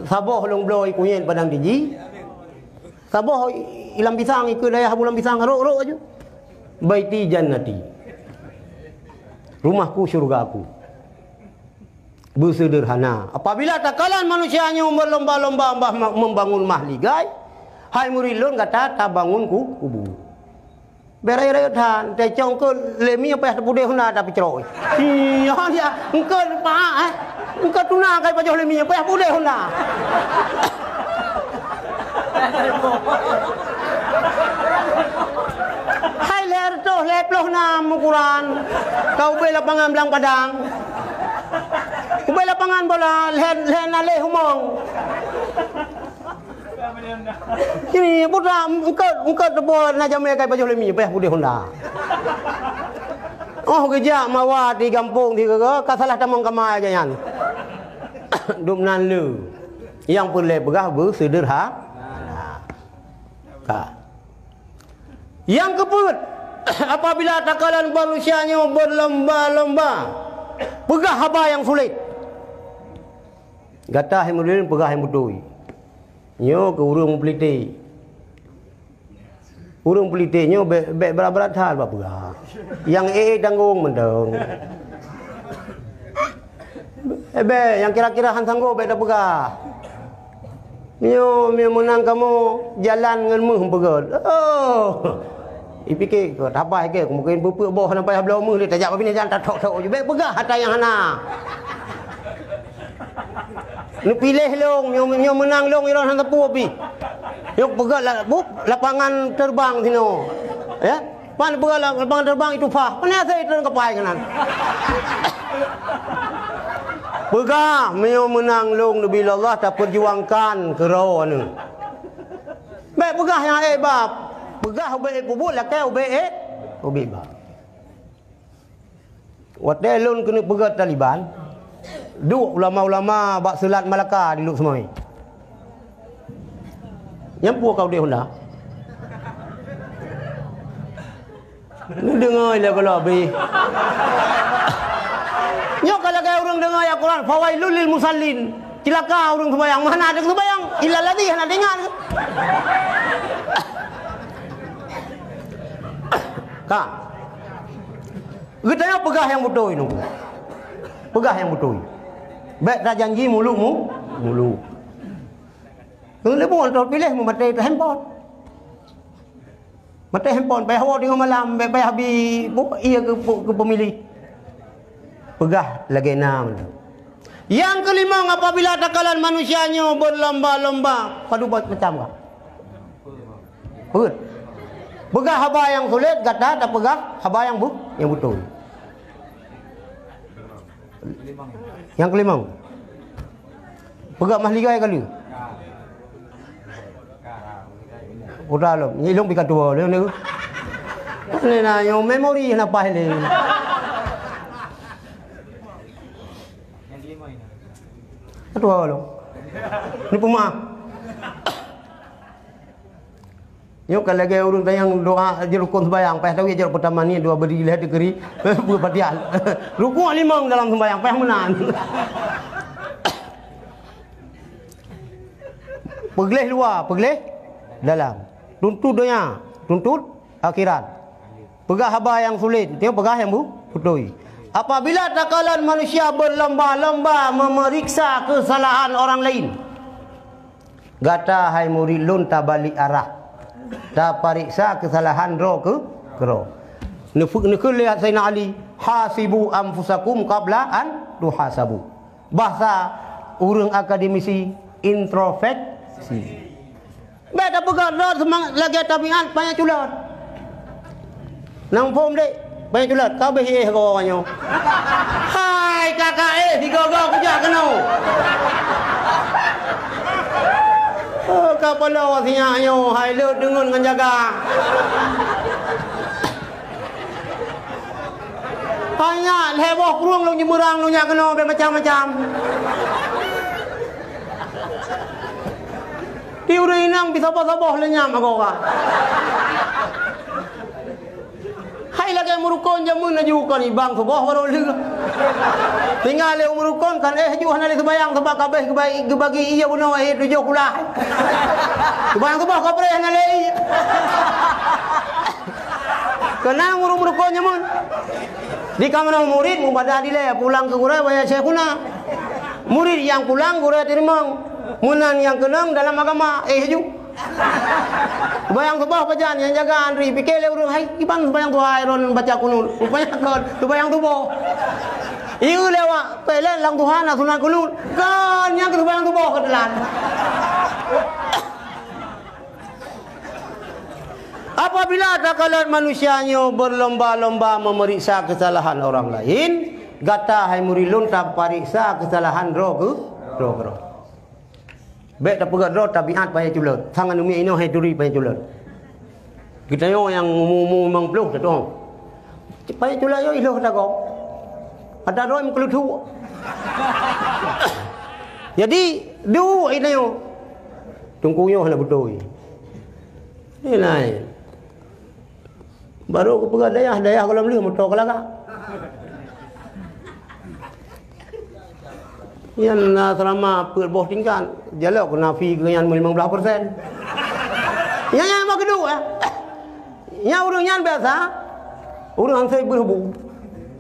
Saboh lôn bloe i kunyét padang tiji. Saboh i, i lam pisang, i keu dayah bu lam pisang, rok-rok aju. Baiti jannati. Rumahku syurgaku. Beuseudeurhana. Apabila takalon manusia nyoe meulomba-lomba bah-, membangun mahligai, hai murit lôn gata tabangun ku-, kubu. Bèk rayeuk-rayeuk that, teucok eungkôt lé mie payah teupudeh honda tapeucrok. Iya, dia eungkôt paak, eh. Eungkôt tuna kai pajoh lé mie payah pudeh honda. Hai lhèe reutôh lhèe ploh nam ukuran. Ka ubé lapangan blang padang. Ubé lapangan bola lhèe, lhèe na lé humong. Ini buta eungkôt, eungkôt teupeue na jamé kai pajoh lé mie, payah pudeh honda. Oh, geujak mawa di gampông di geue, ka salah tamong kama aja nyan. Dum nan le. Nyang peureulèe peugah beuseudeurha-, ka. Nyang keupeuet, apabila takalon manusia nyoe beulomba-lomba, peugah haba nyang sulet. Gata hai murit lôn peugah nyang beutôi. Nyoe keu ureueng meupolitik. Ureueng politik nyoe bèk, bèk brat-brat that bak peugah. Nyang ék tanggong mantong. Eh, bèk, nyang kira-kira han sanggob bèk tapeugah. Nyoe, nyoe meunang kamoe jalan ngon méuh peugöt. Oh. Ipike, "Tabah ke, mungkin peue-peue boh hana payah bloe méuh lé, tajak babini jalan tathok-thok ju." Bèk peugah ata nyang hana. Neupiléh lôn, nyoe, nyoe meunang lôn, iron hana peue pih. Nyoe peugah la-, bup, lapangan terbang sinoe. Ya? Pan peugah la-, lapangan terbang itu pah. Pane asai turun kapai keunan. Peugah, meunyoe meunang lôn neubi lé Allah, tapeurjuangkan keudroe aneuk. Bèk peugah nyang ék bab. Peugah ubé ék peubuet, lakèe ubé ék, ubé bab. Watèe lôn keuneuk peugöt Taliban, duek ulama-ulama bak Seulat Malaka di Lhokseumawe. Nyang peue ka udeb honda? Neudeungoe lé gohlom abéh. Nyoe ka lagèe ureueng deungoe ayat Quran, "Fawailul lil musallin." Cilaka ureueng seumayang, mana ada seumayang, illa ladzi hana teuingat. Ka. Geutanyoe peugah nyang beutôi nunggu. Peugah nyang beutôi. Bèk tajanji muluk mu-, muluk. Keuneuk lé buet teuh piléh meumaté teuh handphone. Maté handphone, payah woe teungoh malam, bèk payah bi, bu, iya keu, keu pemilih. Peugah lagèe na mantong. Nyang keulimong, apabila takalon manusia nyoe beulomba-lomba, padub macam ka. Peugah. Peugah haba nyang sulet, gata tapeugah haba nyang bu-, nyang beutôi. Nyang keulimong. Peugah mahligai ka lheueh. Udah lom, nyi lôn pih ka tuwo lé ni. Ni na nyoe memori na paih lé. Ka tuwo lôn. Ni peumaaf. Nyoe ka lagèe ureueng tanyong doa di rukon sembahyang, payah tahu ya, jaroe peutama ni dua beri lhèe degree, beupatian. Rukuk limong dalam sembahyang, payah meunan. Peugleh luwa, peugleh dalam. Tuntut donya, tuntut akhirat. Peugah haba nyang sulet, nyoe peugah nyang bu-, beutôi. Apabila takalon manusia beulomba-lomba memeriksa kesalahan orang lain, gata hai murit lôn tabalek arah, tapareksa keusalahan droe keu-, keudroe. Neufeu-, neukheun lé Saidina Ali, "Hasibu anfusakum qabla an tuhasabu." Bahasa ureueng akademisi, introspeksi Si. Bèk tapeugah droe seumangat lagèe tabiat panyang culot. Nang phom dek, panyang culot, ka abéh éh goe nyoe. Hai, ka ka éh sigoe-goe kujak keunoe. Oh, ka paloe sinyak nyoe, hai leuet deungon ngon jaga. Hai nyak, lhèe boh krueng lôn jeumeurang lôn jak keunoe bèk macam-macam. Di ureueng inong pih saboh-saboh lé nyam agoe ka. Hai lagèe meurukon jameun laju kon ibang suboh baroe lheueh. Tinggai lé ureueng meurukon kan éh ju hana lé seumayang sabab ka abéh geubai-, geubagi ié bunoe éh tujoh kulah. Seumayang suboh ka preh hana lé ié. Keunong ureueng meurukon jameun. Di kamoe murit mubadah dilèe pulang keu gurèe wahai syaikhuna. Murit nyang pulang gurèe teurimong. Meunan nyang keunong dalam agama, éh ju. Seumayang suboh pajan nyang jaga antri, pike lé ureueng, "Hai, kiban seumayang tuha droen baca kunut?" Rupanya kon seumayang suboh. Ieu lewat, pelan lam tuha na sunat kunut. Kon nyang keu seumayang suboh keuteulan. Apabila takalon manusia nyoe berlomba-lomba memeriksa kesalahan orang lain, gata hai murit lôn tapariksa kesalahan droe keu droe. Bèk tapeugah droe tabiat panyang culot. Sang aneuk miet inoe hai turi panyang culot. Geutanyoe nyang umu-umu limong ploh tatu'oh. Panyang culot nyoe ilôh tagoe. Ata droe meukeuleuthuk. Jadi, duek geutanyoe. Teungku nyoe hana beutôi. Ni laén. Baru geupeugah dayah, dayah gohlom lheueh moto keulaga. Nyan na seulama peuet boh tingkat, jalok keu nafi geuh nyan limong blaih persen. Nyan, nyan bah geuduek, eh. Nyan ureueng nyan biasa, ureueng han sép beurebu.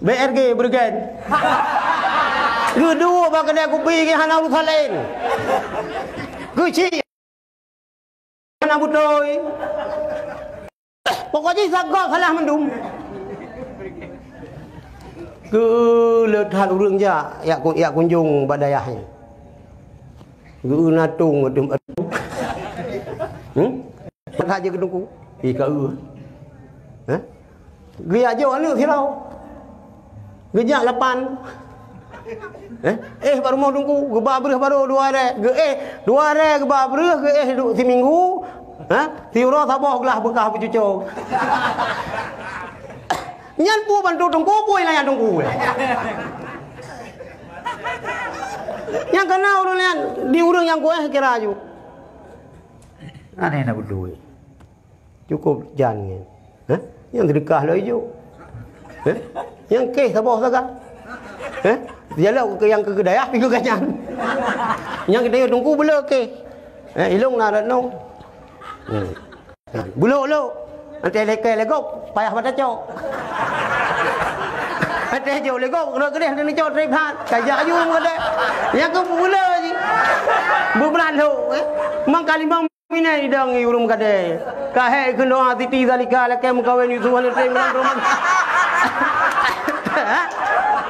B R G, Bergen. Geuduek bak keudè kupi geuh hana urusan laén. Geuchik. Hana beutôi. Pokok jih sagoe salah mandum. Keu le that ureueng jak, jak ku-, jak kunjong bak dayah nyan. Geu na tong, hmm? Pat that jeuet keu teungku. Ih, ka eu. Hah? Geujak jok aneuk sidroe. Geujak lapan. Eh, eh, bak rumoh teungku, geuba breueh barô dua rèk. Geuéh dua rèk geuba breueh, geuéh du-, siminggu. Ha? Siuroe saboh glah beukah beucuco. Nyan peue bantu teungku, peue inan teungku. Nyang kana ureueng nyan, di ureueng nyang kuéh kira aju. Aneh na beutôi. Cukup jan nyan. Hah? Nyang seudeukah lom ijo. Hah? Nyang kéh saboh saga. Hah? Jalok keu nyang keu dayah pih keu nyan. Nyang geutanyoe teungku beuleuh kéh. Eh, ilong na rat nong. Hmm. Bulok-lok. Antai lekée legok, payah bak tacok. Antai jok legok, rot keudeh antai nicok trép that. Kajak aju meukeudeh. Nyang keu beuleuh jih. Beubeulat lhok, eh. Mang kalimong Minai idong i ureueng meukadée. Ka hék kheun doa siti zalika lakée meukawen Yusuf hana tém lam rumoh.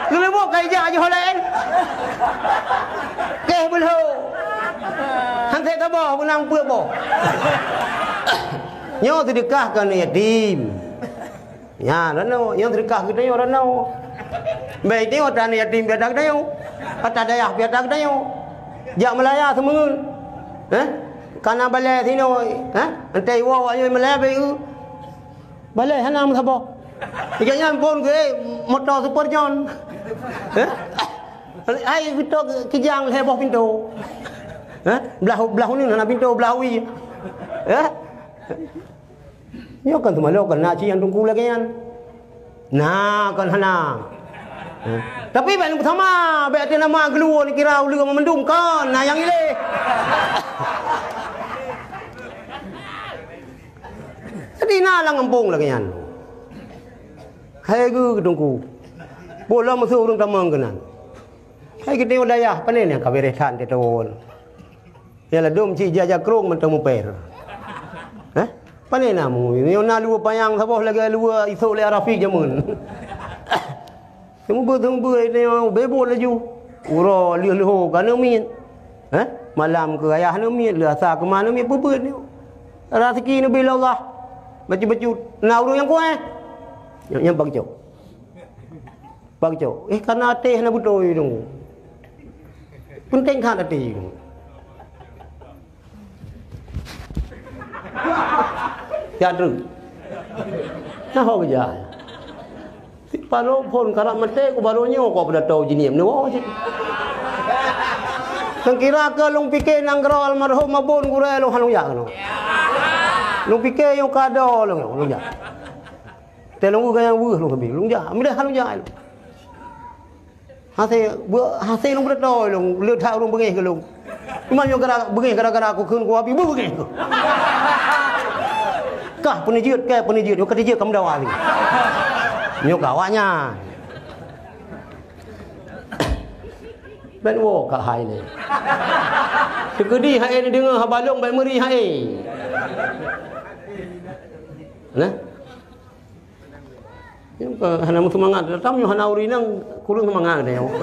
Geuleumbok ka ijak ajoh laén. Kéh beulho. Han sép saboh beunang peuet boh. Nyoe seudeukah keu aneuk yatim. Nyan, ranoe, nyang seudeukah geutanyoe ranoe. Bèk tanyoe ata yatim piata geutanyoe. Ata dayah piata geutanyoe. Jak meulaya seumeungeut. Heh? Kana balèe sinoe, heh? Antai woe awaknyoe meulaya bèk eu. Balèe hana meusaboh. Ijak nyan phon keu, eh, moto Super John. Heh? Ai, beutôi kijang lhèe boh pintoe. Heh? Blah, blah uneun hana pintoe, blah wie. Heh? Nyoe kan teuma lôn kan na cit nyang teungku lagèe nyan. Na kan hana. Eh, tapi bèk sama, bèk ate nama geuluwa ni kira uleue mandum kan, na nyang ileh. Jadi na lam gampông lagèe nyan. Hai geu teungku. Boh lom meusu ureueng tamong keunan. Hai geutanyoe dayah, pane nyang ka beureh that teuwon. Ya ladôm cit jija krông mantong muper. Hah? Pane na mu? Nyoe na luwa panyang saboh lagèe luwa isok lé Rafiq jameun. Seumeubeuet-seumeubeuet nyoe bebot laju. Uroe lheueh leuho ka neumiet. Hah? Malam keu ayah neumiet, leuasa keu ma neumiet, peubeuet nyoe. Raseuki neubi lé Allah. Bacut-bacut. Na ureueng nyang kueh. Nyoe, nyoe bak cok. Bak cok. Eh, kana até hana beutôi nyoe. Peunteng that até nyoe. Jak treuk. Nah, ho geujak. Si paloe phon karab maté, ku baroe nyoe kok peudatô jinieum neuwoe cit. Seukira keu lôn pike nanggroe almarhum Abon gurée lôn hana lôn jak keunoe. Lôn pike nyang kado lôn, lôn jak. Teuh lôn gaya weueh lôn keubi, lôn jak, mudah hana lôn jak. Hase, beu-, hase lôn peudatô lôn, le that ureueng beungéh keu lôn. Cuma nyoe gara, beungéh gara-gara kukheun kuabi, beu beungéh keuh. Kah peunijeuet, kah peunijeuet, nyoe ka dijeuet ka meudawa lé. Nyoe ka awaknyan. Ben woe ka hai lé. Teukeudi hai neudeungoe haba lôn, ben meuri hai. Nah. Nyoe ka hana meuseumangat, tam nyoe hana ureueng inong kureueng seumangat geutanyoe.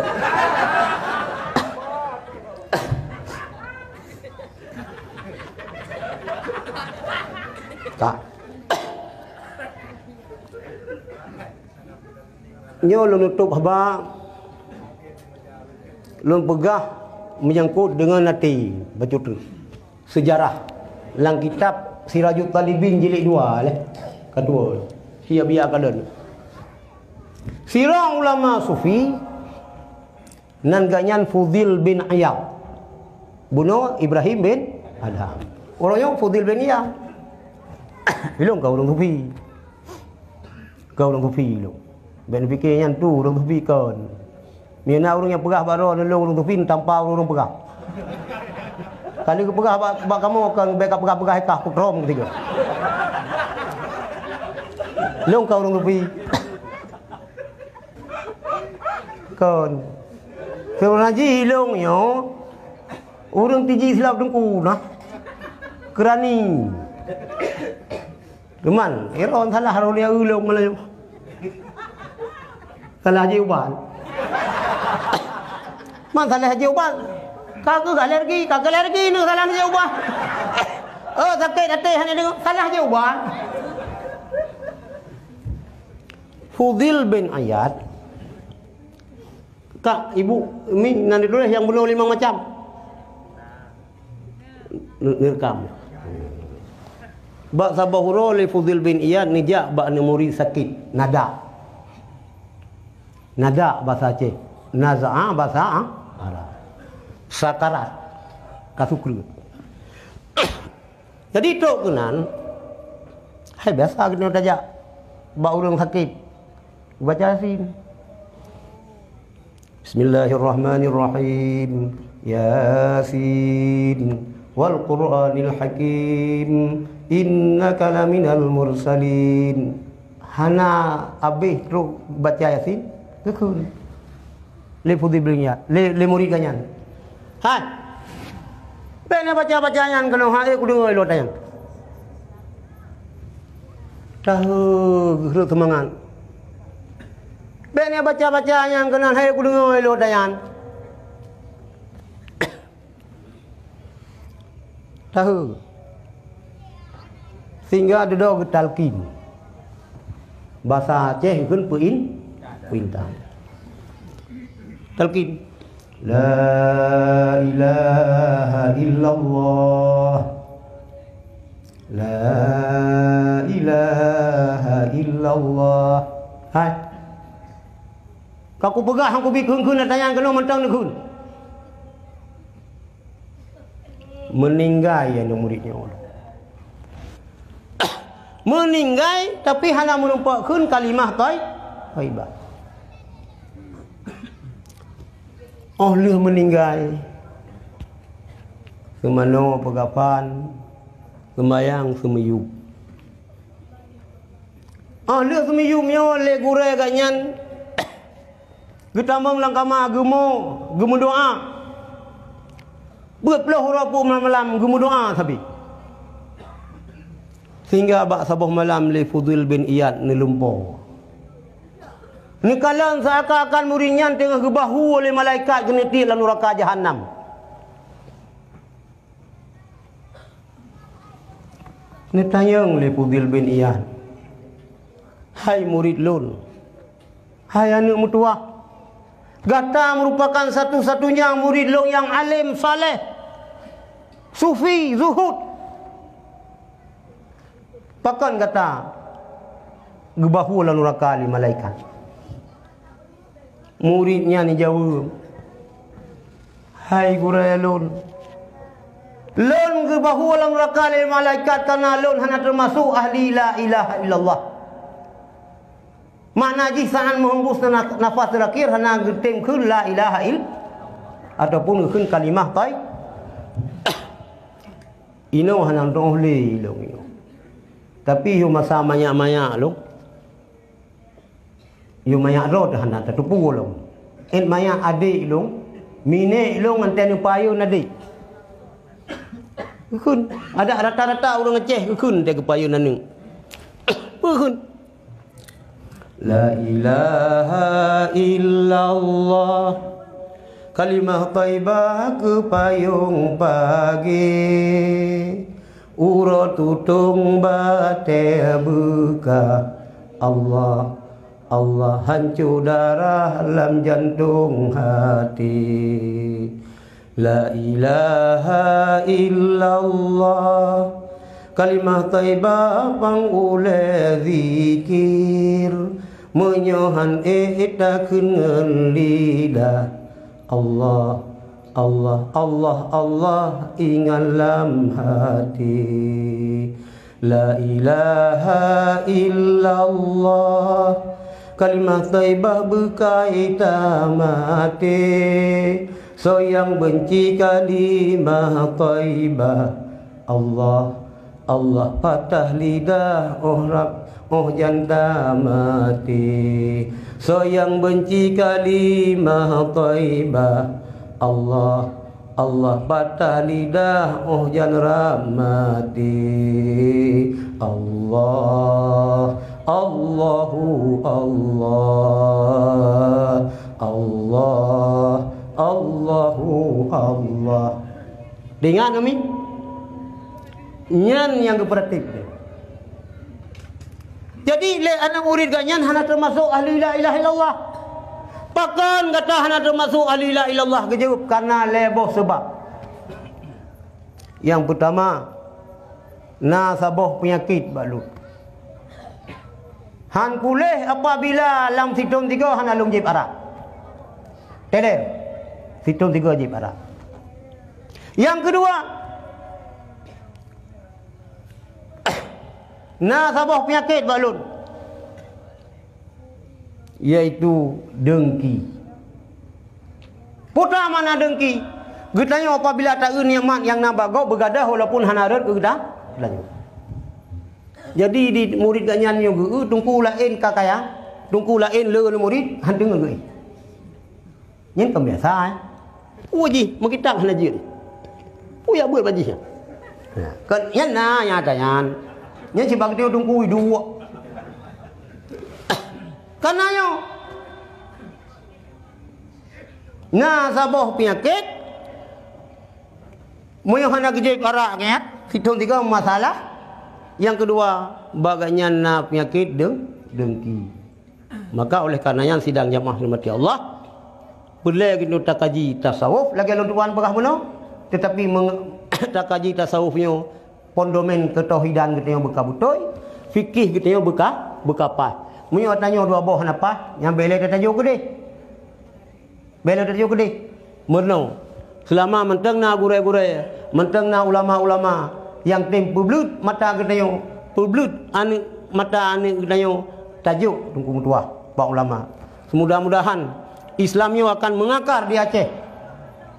Ka. Nyoe lôn tutup haba, lôn peugah menyangkut deungon até bacut treuk. Seujarah lam kitab Sirajut Talibin jilid dua lé. Keudua, si Abi Akadon. Sidroe ulama sufi nan gobnyan Fudhil bin Iyad. Bunoe Ibrahim bin Adham. Ureueng nyoe Fudhil bin Iyad. Ilong ka ureueng sufi. Ka ureueng sufi ilong. Bèk neupike nyan tu ureueng sufi kon. Meunyoe na ureueng nyang peugah bak droeneuh lôn ureueng sufi, tanpa ureueng peugah. Ka lheueh geupeugah bak, bak kamoe kon, bèk kapeugah-peugah, eh, kah peukrôm keu tiga. Lôn ka ureueng sufi. Kon. Seubeunar jih ilôn nyoe ureueng tiji silap teungku nah. Keurani. Cuman, Iron salah rôh lé ulông malam. Salah jih ubat. Man salah jih ubat. Ka keuh alergi, ka keuh alergi nyoe salah jih ubat. Oh, sakét até hana deungoe, salah jih ubat. Fudhil bin Iyad. Kak, ibu, mi nan dituléh nyang bunoe limong macam. Neukam. Bak saboh uroe lé Fudhil bin Iyad neujak bak aneuk murit sakét, nadak. Nadak basa Aceh, naza'a basa Arab. Sakarat, ka sukreue. Jadi trok keunan, hai biasa keunoe tajak bak ureueng sakét, baca Yasin. Bismillahirrahmanirrahim. Yasin, wal Qur'anil Hakim, innaka laminal mursalin. Hana abéh trok baca Yasin, geukheun lé Fudhil bin Iyad, lé, lé murit gobnyan. Hai! Bèk neubaca-baca nyan keunoe, hai kudeungoe ilôn tanyan. Tahe geuh rhot seumangat. Bèk neubaca-baca nyan keunoe, hai kudeungoe ilôn tanyan. Tahe. Sehingga dudoe geutalkin. Basa Aceh geukheun peuin-, peuintah. Talkin. La ilaha illallah. La ilaha illallah. Hai. Ka kupeugah, han kubi kheun-kheun, na tanyong keunoe mantong neukheun. Meuninggai aneuk murit nyoe. Meuninggai, tapi hana meurumpok kheun kalimah thoi-, thaibah. Óh lheueh meuninggai, seumanoe peukafan, seumayang seumiyueb. Óh lheueh seumiyueb nyoe lé gurée gobnyan geutamong lam kama geumo, geumeudoá. Peuet ploh uroe peuet malam geumeudoá sabe. Sehingga bak saboh malam lé Fudhil bin Iyad neulumpoe. Neukalon seuakan-akan murit nyan teungoh geubahu lé malaikat geuneutik lam nuraka Jahannam. Neutanyong lé Fudil bin Iyad, "Hai murit lôn, hai aneuëk meutuwah, gata meurupakan satu-satunya murit lôn nyang além, saleh, sufi, zuhud. Pakon gata geubahue lam nuraka lé malaikat?" Murit nyan jaweueb, "Hai gurée lôn, lôn geubahue lam nuraka lé malaikat kareuna lôn hana teumasok ahli la ilaha illallah." Makna jih saat meuhembus na-, nafas teurakhir hana geutem kheun la ilaha ill-, ataupun geukheun kalimah thoi-, inoe hana teuoh lé lôn inoe. Tapi yoh masa manyak-manyak lôn, yoh manyak droe teuh hana tateupeue lôn. Ét manyak adék lôn, minék lôn ngon teuh neupayeuen adék. Geukheun, adak rata-rata ureuëng Aceh geukheun teuh geupayeuen aneuëk. Peue kheun? La ilaha illallah, kalimah thaibah keu payong pagée, uroe tutong batée beuka. Allah, Allah hanco darah lam jantong hati. La ilaha illallah, kalimah thaibah pang ulée zikir. Meunyoe han ék takheun ngon lidah, Allah, Allah, Allah, Allah ingat lam hati. La ilaha illallah, kalimah thaibah beukai tamaté. Soe nyang beunci kalimah thaibah, Allah, Allah patah lidah óh rab, óh jan tamaté. Soe nyang beunci kalimah thaibah, Allah, Allah patah lidah óh jan rab maté. Allah, Allahu Allah, Allah, Allahu Allah. Ingat kami? Nyan nyang geupeuratik. Jadi, lé aneuëk murit geuh nyan hana teumasok ahli la ilaha illallah. Pakon gata hana teumasok ahli la ilaha illallah? Geujaweueb, kareuna lhée boh sabab. Nyang peutama, na saboh peunyakét bak lôn. Han puléh apabila lam sithon sigoe hana lôn jieb arak. Teuler, sithon sigoe jieb arak. Nyang keudua, na saboh peunyakét bak lôn, yaitu dengki. Peue makna dengki? Geutanyoe apabila taeu nikmat nyang na bak gob beugadôh walaupun hana rhot keu geuta-, geutanyoe. Jadi di murit geuh nyan nyoe geu-, teungku laén ka kaya, teungku laén le murit, han deungoe geu-, Nyan kan biasa, eh. Peue jih meukitab hana jeuet. Peue jak beuet bak jih nyan? Nah, kan nyan na nyata nyan. Nyan sibak geutanyoe teungku iduek. Kana nyoe. Na saboh peunyakét, meunyoe hana geujieb arak nyan, sithon sigoe masalah. Nyang keudua, bak geuh nyan na peunyakét deng-, dengki. Maka oleh karena nyan sidang jamaah rahmati Allah, peureulée geutanyoe takaji tasawuf lagée lôn tuan peugah bunoe, teutapi meung-, takaji tasawuf nyoe pondomen keutauhidan geutanyoe beuka beutôi, fikih geutanyoe beuka, beuka paih. Meunyoe tanyoe dua boh hana paih, nyan bèk lé tatajok keudeh. Bèk lé tatajok keudeh. Meurunoe, seulama mantong na gurée-gurée, mantong na ulama-ulama nyang tem peubleut mata geutanyoe, peubleut aneuk mata aneuk geutanyoe, tajok teungku meutuah bak ulama. Semudah-mudahan Islam nyoe akan meungakar di Aceh.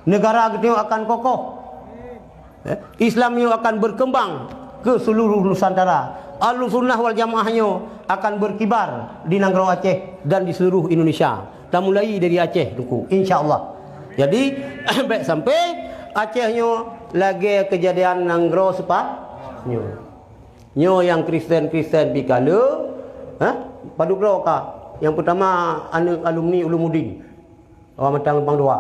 Neugara geutanyoe akan kokoh. Eh, Islam nyoe akan berkembang ke seluruh Nusantara. Ahlussunnah wal Jamaah nyoe akan berkibar di nanggroe Aceh dan di seluruh Indonesia. Tamulai dari Aceh, Teungku, insya Allah. Jadi, bèk sampai Aceh nyoe lagée keujadian nanggroe seupah nyoe. Nyoe nyang Kristen-Kristen pih ka le, ha? Padub droe ka. Nyang peutama aneuk alumni Ulumuddin. Awak Matang Simpang Dua.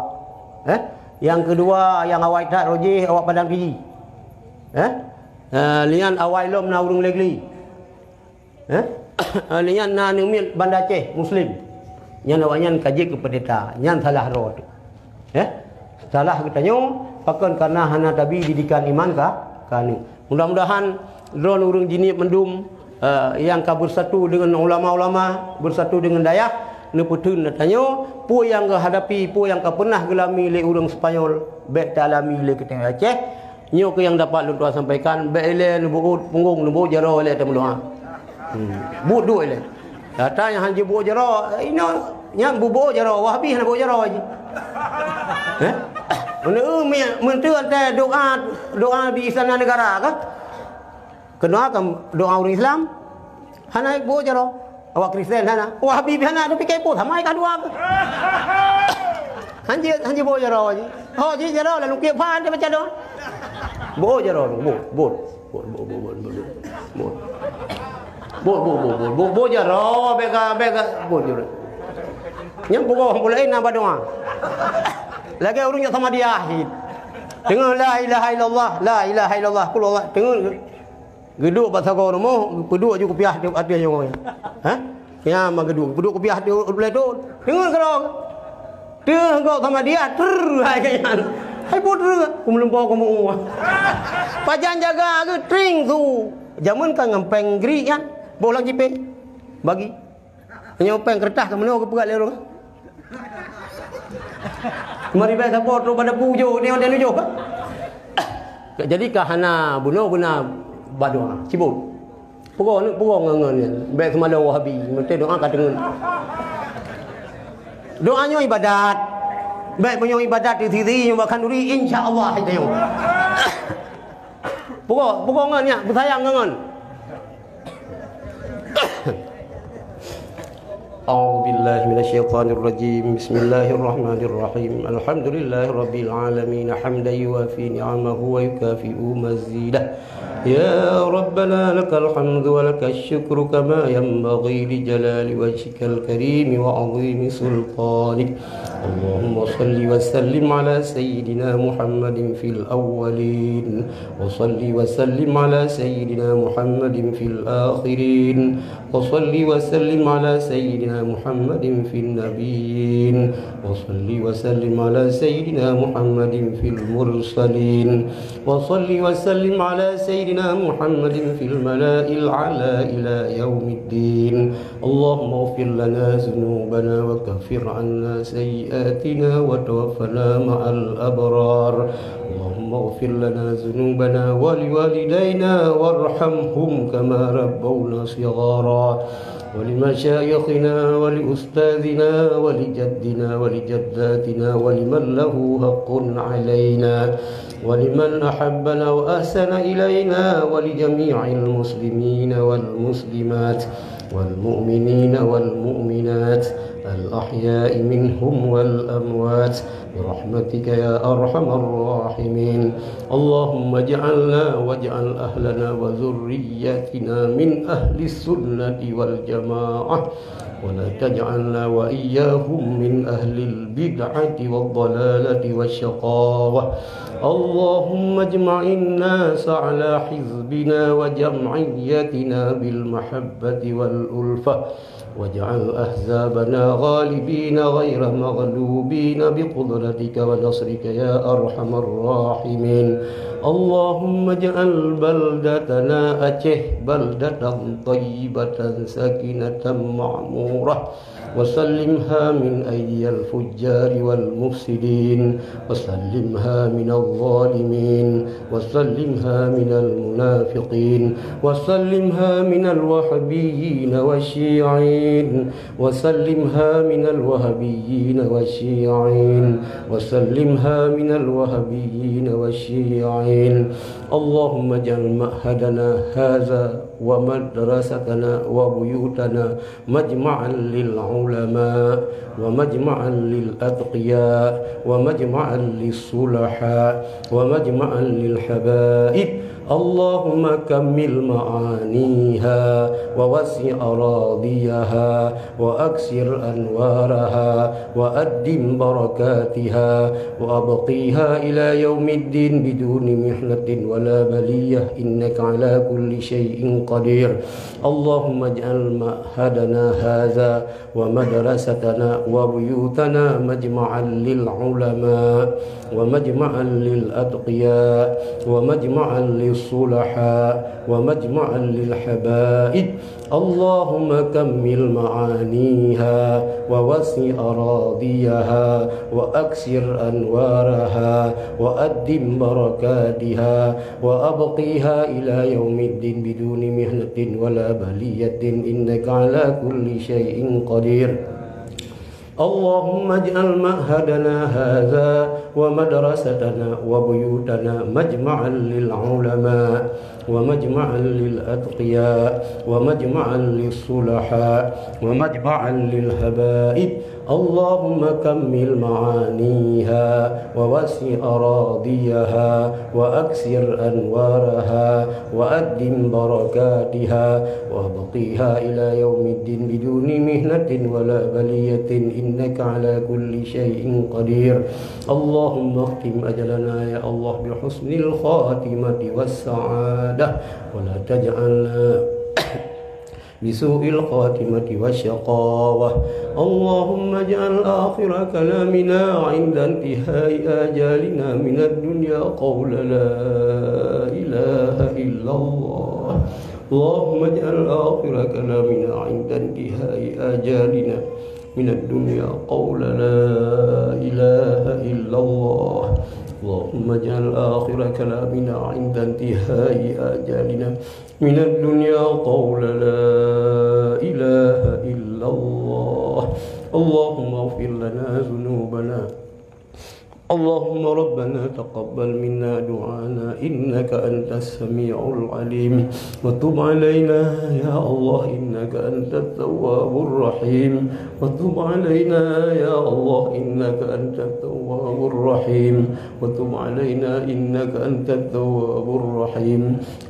Eh? Nyang keudua, nyang awai that rojih, awak Padang Kiji. Eh? Eh, lian awai lom na ureuëng Legli. Eh? Lian na aneuk miet Banda Aceh Muslim. Nyan awaknyan ka jeuet keu peundeta. Nyan salah droe teuh. Eh? Salah geutanyoe, pakon kareuna hana tabi didikan iman ka, ka aneuk. Mudah-mudahan droen ureuëng Jeunieb mandum, eh, nyang ka beusatu deungon ulama-ulama, beusatu deungon dayah, neupeutheun tanyoe, peue nyang geuhadapi, peue nyang ka peunah geulami lé ureuëng Spanyol, bék taalami lé geutanyoe Aceh. Nyoe keuh nyang dapat lôn tuan sampaikan, bék ilée neubeuôt punggong, neubeuôt jaroe ilée tameudoá. Hmm. Buet duek ilée. Gata nyang han jeuet buet jaroe, inoe nyang bubuet jaroe, Wahabi hana buet jaroe jih. Eh? Meuneu, meunteue antai doa, doa di Istana Negara kah? Keunoe kan doa ureuëng Islam, hana buet jaroe. Awak Kristen hana. Wahabi pih hana, tapike peue sama ka dua. Han jeuet, han jeuet buet jaroe jih. Ho jih jaroe lalu kiek phan dia baca doa. Buet jaroe, buet, buet. Buet, buet, buet, buet, buet, buet. Buet, buet, buet, buet, buet, buet jaroe, bék ka, bék ka, buet jaroe. Nyang pukon pula na badoa. Lagée ureuëng nyang sama dia. Teungoh la ilaha illallah, la ilaha illallah, qul huwallah. Teungoh geuduek bak sagoe rumoh, peuduek ju kupiah di ateueh nyoe. Ha? Nyan mah geuduek, peuduek kupiah di ulée tu. Teungoh keudroe. Teuh gob sama dia, trrr, hai keu nyan. Hai buet trrr, ku meulumpoe ku meu-ueh. Pajan jaga geuh tring su. Jameun ka ngon péng gri nyan, boh lam jipéng. Bagi. Nyoe péng keureutah ka meunoe geupeugah lé ureuëng. Mari bék sapo trok bak dapu jok, ni ada nujoh. Jadi ka hana bunoe beuna badoa. Cibot. Peugah ni, peugah ngon, ngon ni. Bék seumalong Wahabi, meusti doa ka teungeut. Doa nyoe ibadat. Bék meunyoe ibadat di sisi nyoe bahkan duri, insya Allah itu nyoe. Peugah, peugah ngon nyan, beusayang ngon. أعوذ بالله من الشيطان الرجيم. بسم الله الرحمن الرحيم. الحمد لله رب العالمين، حمدا يوافي نعمه ويكافئ مزيده. يا ربنا لك الحمد ولك الشكر كما ينبغي لجلال وجهك الكريم وعظيم سلطانك. اللهم صل وسلم على سيدنا محمد في الأولين، وصل وسلم على سيدنا محمد في الآخرين، وصل وسلم على سيدنا محمد في النبيين، وصل وسلم على سيدنا محمد في المرسلين، وصل وسلم على سيدنا محمد في الملأ الأعلى إلى يوم الدين. اللهم اغفر لنا ذنوبنا وكفر عنا سيئاتنا وتوفنا مع الأبرار. اللهم اغفر لنا ذنوبنا ولوالدينا وارحمهم كما ربونا صغارا. ولمشايخنا ولأستاذنا ولجدنا ولجداتنا ولمن له حق علينا ولمن أحبنا وأحسن إلينا ولجميع المسلمين والمسلمات والمؤمنين والمؤمنات الأحياء منهم والأموات برحمتك يا أرحم الراحمين. اللهم اجعلنا واجعل أهلنا وذريتنا من أهل السنة والجماعة، ولا تجعلنا وإياهم من أهل البدعة والضلالة والشقاوة. اللهم اجمع الناس على حزبنا وجمعيتنا بالمحبة والألفة، واجعل أحزابنا غالبين غير مغلوبين بقدرتك ونصرك يا أرحم الراحمين. اللهم اجعل بلدتنا أتيه بلدة طيبة سكينة معمورة، وسلمها من أيدي الفجار والمفسدين، وسلمها من الظالمين، وسلمها من المنافقين، وسلمها من الوهابيين والشيعيين، وسلمها من الوهابيين والشيعيين، وسلمها من الوهابيين والشيعيين. اللهم اجعل معهدنا هذا ومدرستنا وبيوتنا مجمعا للعلماء، ومجمعا للأتقياء، ومجمعا للصلحاء، ومجمعا للحبائب. اللهم كمل معانيها ووسع أراضيها وأكثر أنوارها وأدم بركاتها وأبقيها إلى يوم الدين بدون محنة ولا بلية إنك على كل شيء قدير. اللهم اجعل معهدنا هذا ومدرستنا وبيوتنا مجمعا للعلماء ومجمعا للأتقياء ومجمعا للصلحاء ومجمعا للحبائب. اللهم كمل معانيها ووسع أراضيها وأكثر أنوارها وأدم بركاتها وأبقيها إلى يوم الدين بدون محنة ولا بلية إنك على كل شيء قدير. اللهم اجعل معهدنا هذا ومدرستنا وبيوتنا مجمعا للعلماء ومجمعا للأتقياء ومجمعا للصلحاء ومجمعا للحبائب. اللهم كمل معانيها ووسع أراضيها وأكثر أنوارها وأدم بركاتها وأبقيها إلى يوم الدين بدون محنة ولا بلية إنك على كل شيء قدير. اللهم اختم أجلنا يا الله بحسن الخاتمة والسعادة ولا تجعلنا بسوء الخاتمة والشقاوة. اللهم اجعل آخر كلامنا عند انتهاء آجالنا من الدنيا قول لا إله إلا الله. اللهم اجعل آخر كلامنا عند انتهاء آجالنا من الدنيا قول لا إله إلا الله. اللهم اجعل آخر كلامنا عند انتهاء آجالنا من الدنيا قول لا إله إلا الله. اللهم اغفر لنا ذنوبنا. اللهم ربنا تقبل منا دعانا إنك أنت السميع العليم وتب علينا يا الله إنك أنت التواب الرحيم وتب علينا يا الله إنك أنت التواب الرحيم وتب علينا إنك أنت التواب الرحيم.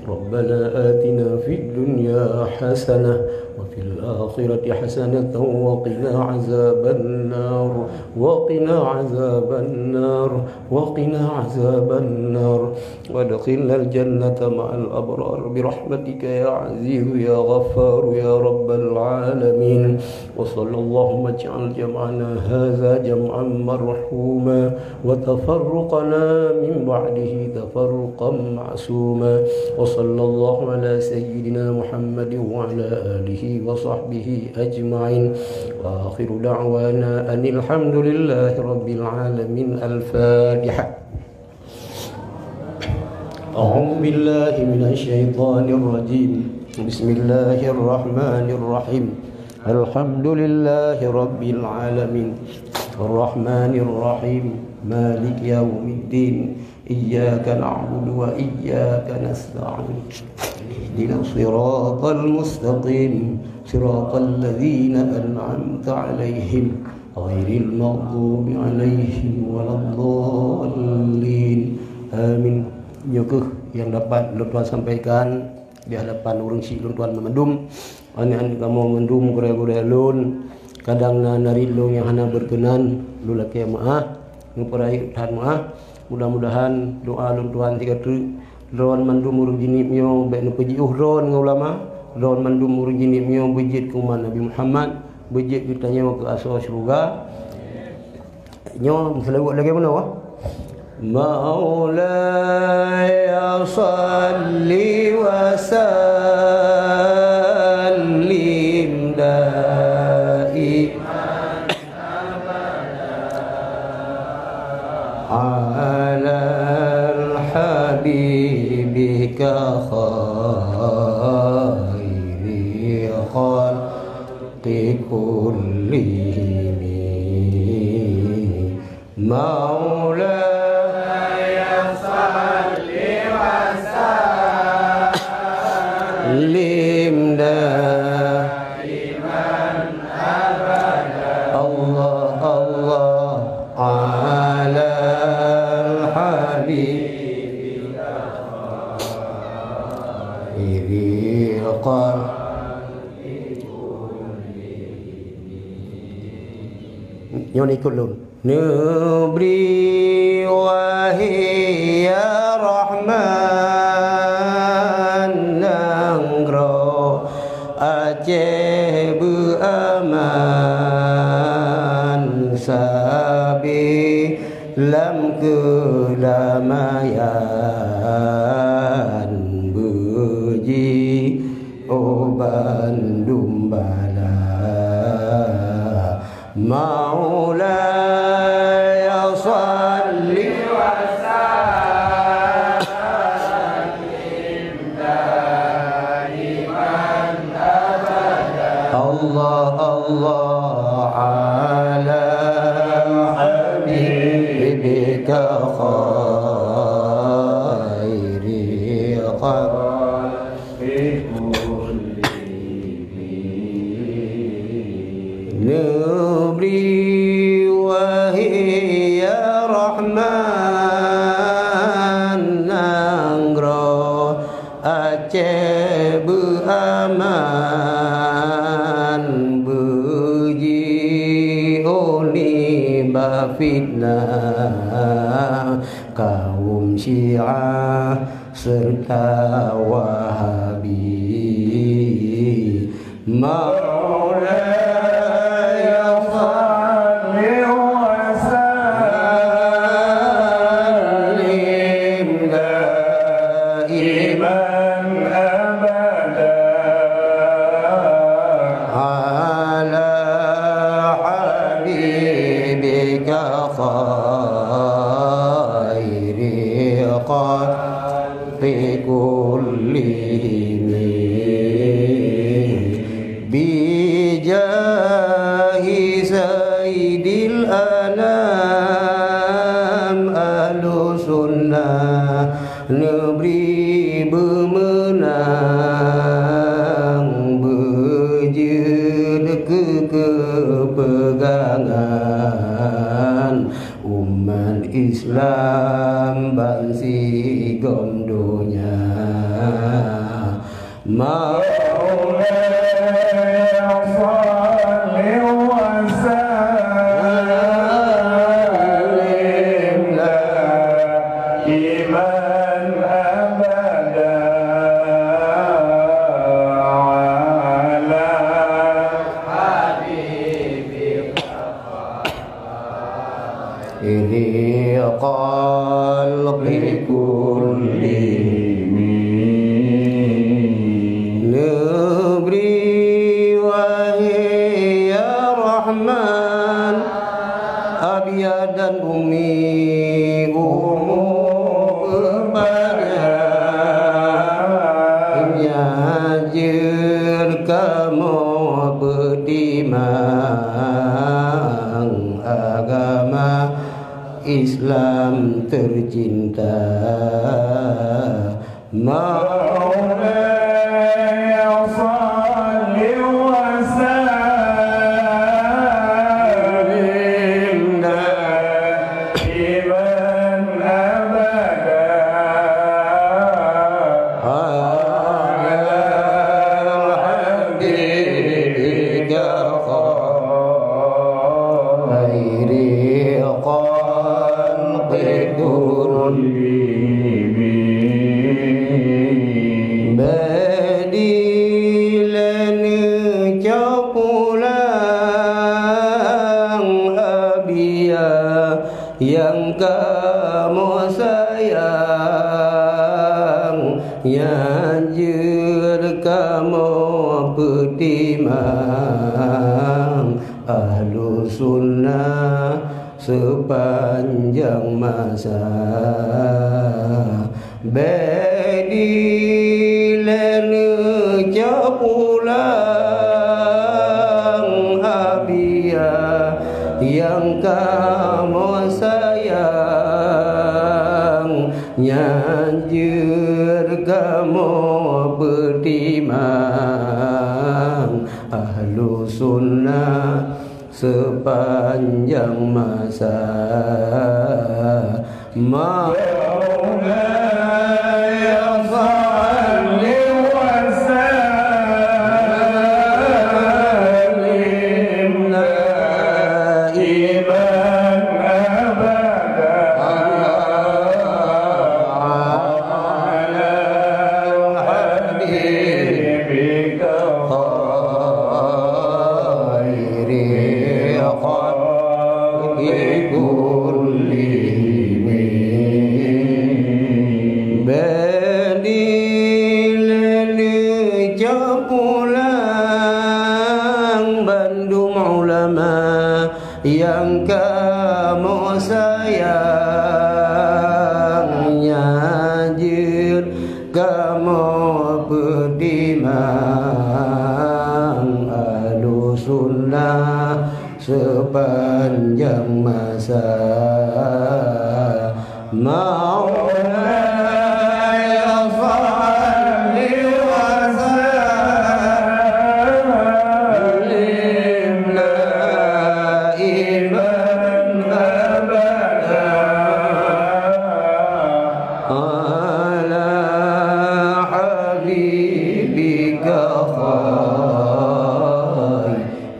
ربنا آتنا في الدنيا حسنة وفي الآخرة حسنة وقنا عذاب النار، وقنا عذاب النار، وقنا عذاب النار، وأدخلنا الجنة مع الأبرار برحمتك يا عزيز يا غفار يا رب العالمين. وصلى اللهم اجعل جمعنا هذا جمعا مرحوما وتفرقنا من بعده تفرقا معصوما. وصلى الله على سيدنا محمد وعلى آله وصحبه أجمعين. وآخر دعوانا أن الحمد لله رب العالمين. الفاتحة. أعوذ بالله من الشيطان الرجيم. بسم الله الرحمن الرحيم. الحمد لله رب العالمين. الرحمن الرحيم. مالك يوم الدين. إياك نعبد وإياك نستعين. اهدنا الصراط المستقيم. صراط الذين أنعمت عليهم. غير المغضوب عليهم ولا الضالين. آمين. Nyoe kheueh nyang dapat lôn tuan sampaikan di hadapan ureuëng syik lôn tuan mandum. Aneuk-aneuk kamoe mandum, gurée-gurée lôn, kadang na narit lôn nyang hana berkenan, lôn lakée meuáh, neupeurayeuk that meuáh. Mudah-mudahan doa lôn tuan sigoe treuk, droe mandum ureuëng jihnyan nyoe bék neupeujiôh droe ngon ulama, droe mandum ureuëng jihnyan nyoe beujeuet keu umat Nabi Muhammad, beujeuet geutanyoe keu asoe syeuruga. Nyoe meuseulaweuet lagée meunoe, ah. مولاي صل وسلم دائما على حبيبك خير خلق كلهم. مولاي صل وسلم دائما أبدا. الله الله على الحبيب. Nyoe ikot lôn. Neubri wahé ya Rahman, nanggroe Aceh beuaman, sabe lam keudamaian, beuji oh bandum bala. Maulaya shalli wa sallim daiman abada. Allah, Allah, ala habibika khairi khalqi kullihim. Neubri wahé ya Rahman, nanggroe Aceh beuaman, beuji oh nibak fitnah kaum Syiah serta Wahabi. Maulaya shalli wa sallim daiman abada ala habibika khairi khalqi kullihim. Bijahi sayyidil anam, ahlu sunnah neubri beumeunang, beujeuet keu keupeugangan umat Islam bansigom donya. Maulaya shalli wa sallim daiman abada ala habibika khairi khalqi kullihim. Neubri wahé ya Rahman, Abia dan Umi umu beupanyang, nyan jeuet kamoe peutimang agama Islam tercinta. Maulaya shalli wa sallim daiman abada ala habibika khairi khalqi kullihim. Bèk dilèe neucok pulang Abia nyang kamoe sayang, nyan jeuet kamoe peutimang Ahlu Sunnah sepanjang masa. Bèk dilèe neucok pulang Abia nyang kamoe sayang, nyan jeuet kamoe peutimang Ahlu Sunnah sepanjang masa. Maulaya shalli wa Cok pulang bandum ulama nyang kamoe sayang, nyan jeuet kamoe peutimang. Ahlussunnah sepanjang masa. Maulaya shalli wa sallim daiman abada ala habibika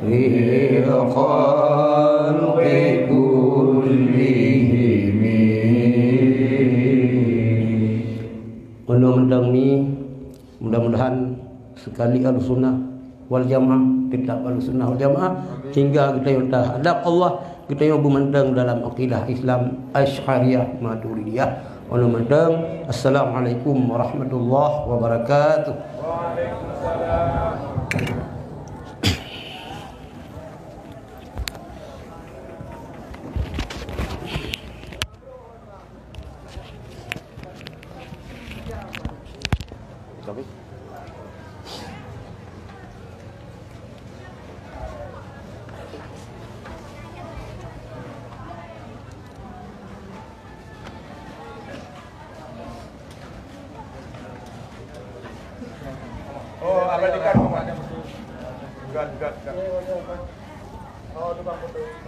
khair khalqi kullihim. Unoe mantong ni, mudah-mudahan sekali Ahlussunnah wal Jamaah, tetap Ahlussunnah wal Jamaah, sehingga geutanyoe tahadap Allah, geutanyoe beumantong dalam akidah Islam Asy'ariyah Maturidiyah. Unoe mantong, assalamualaikum warahmatullahi wabarakatuh. Oh, abang dekat rumah. Dekat, dekat, dekat. Oh, tukang foto.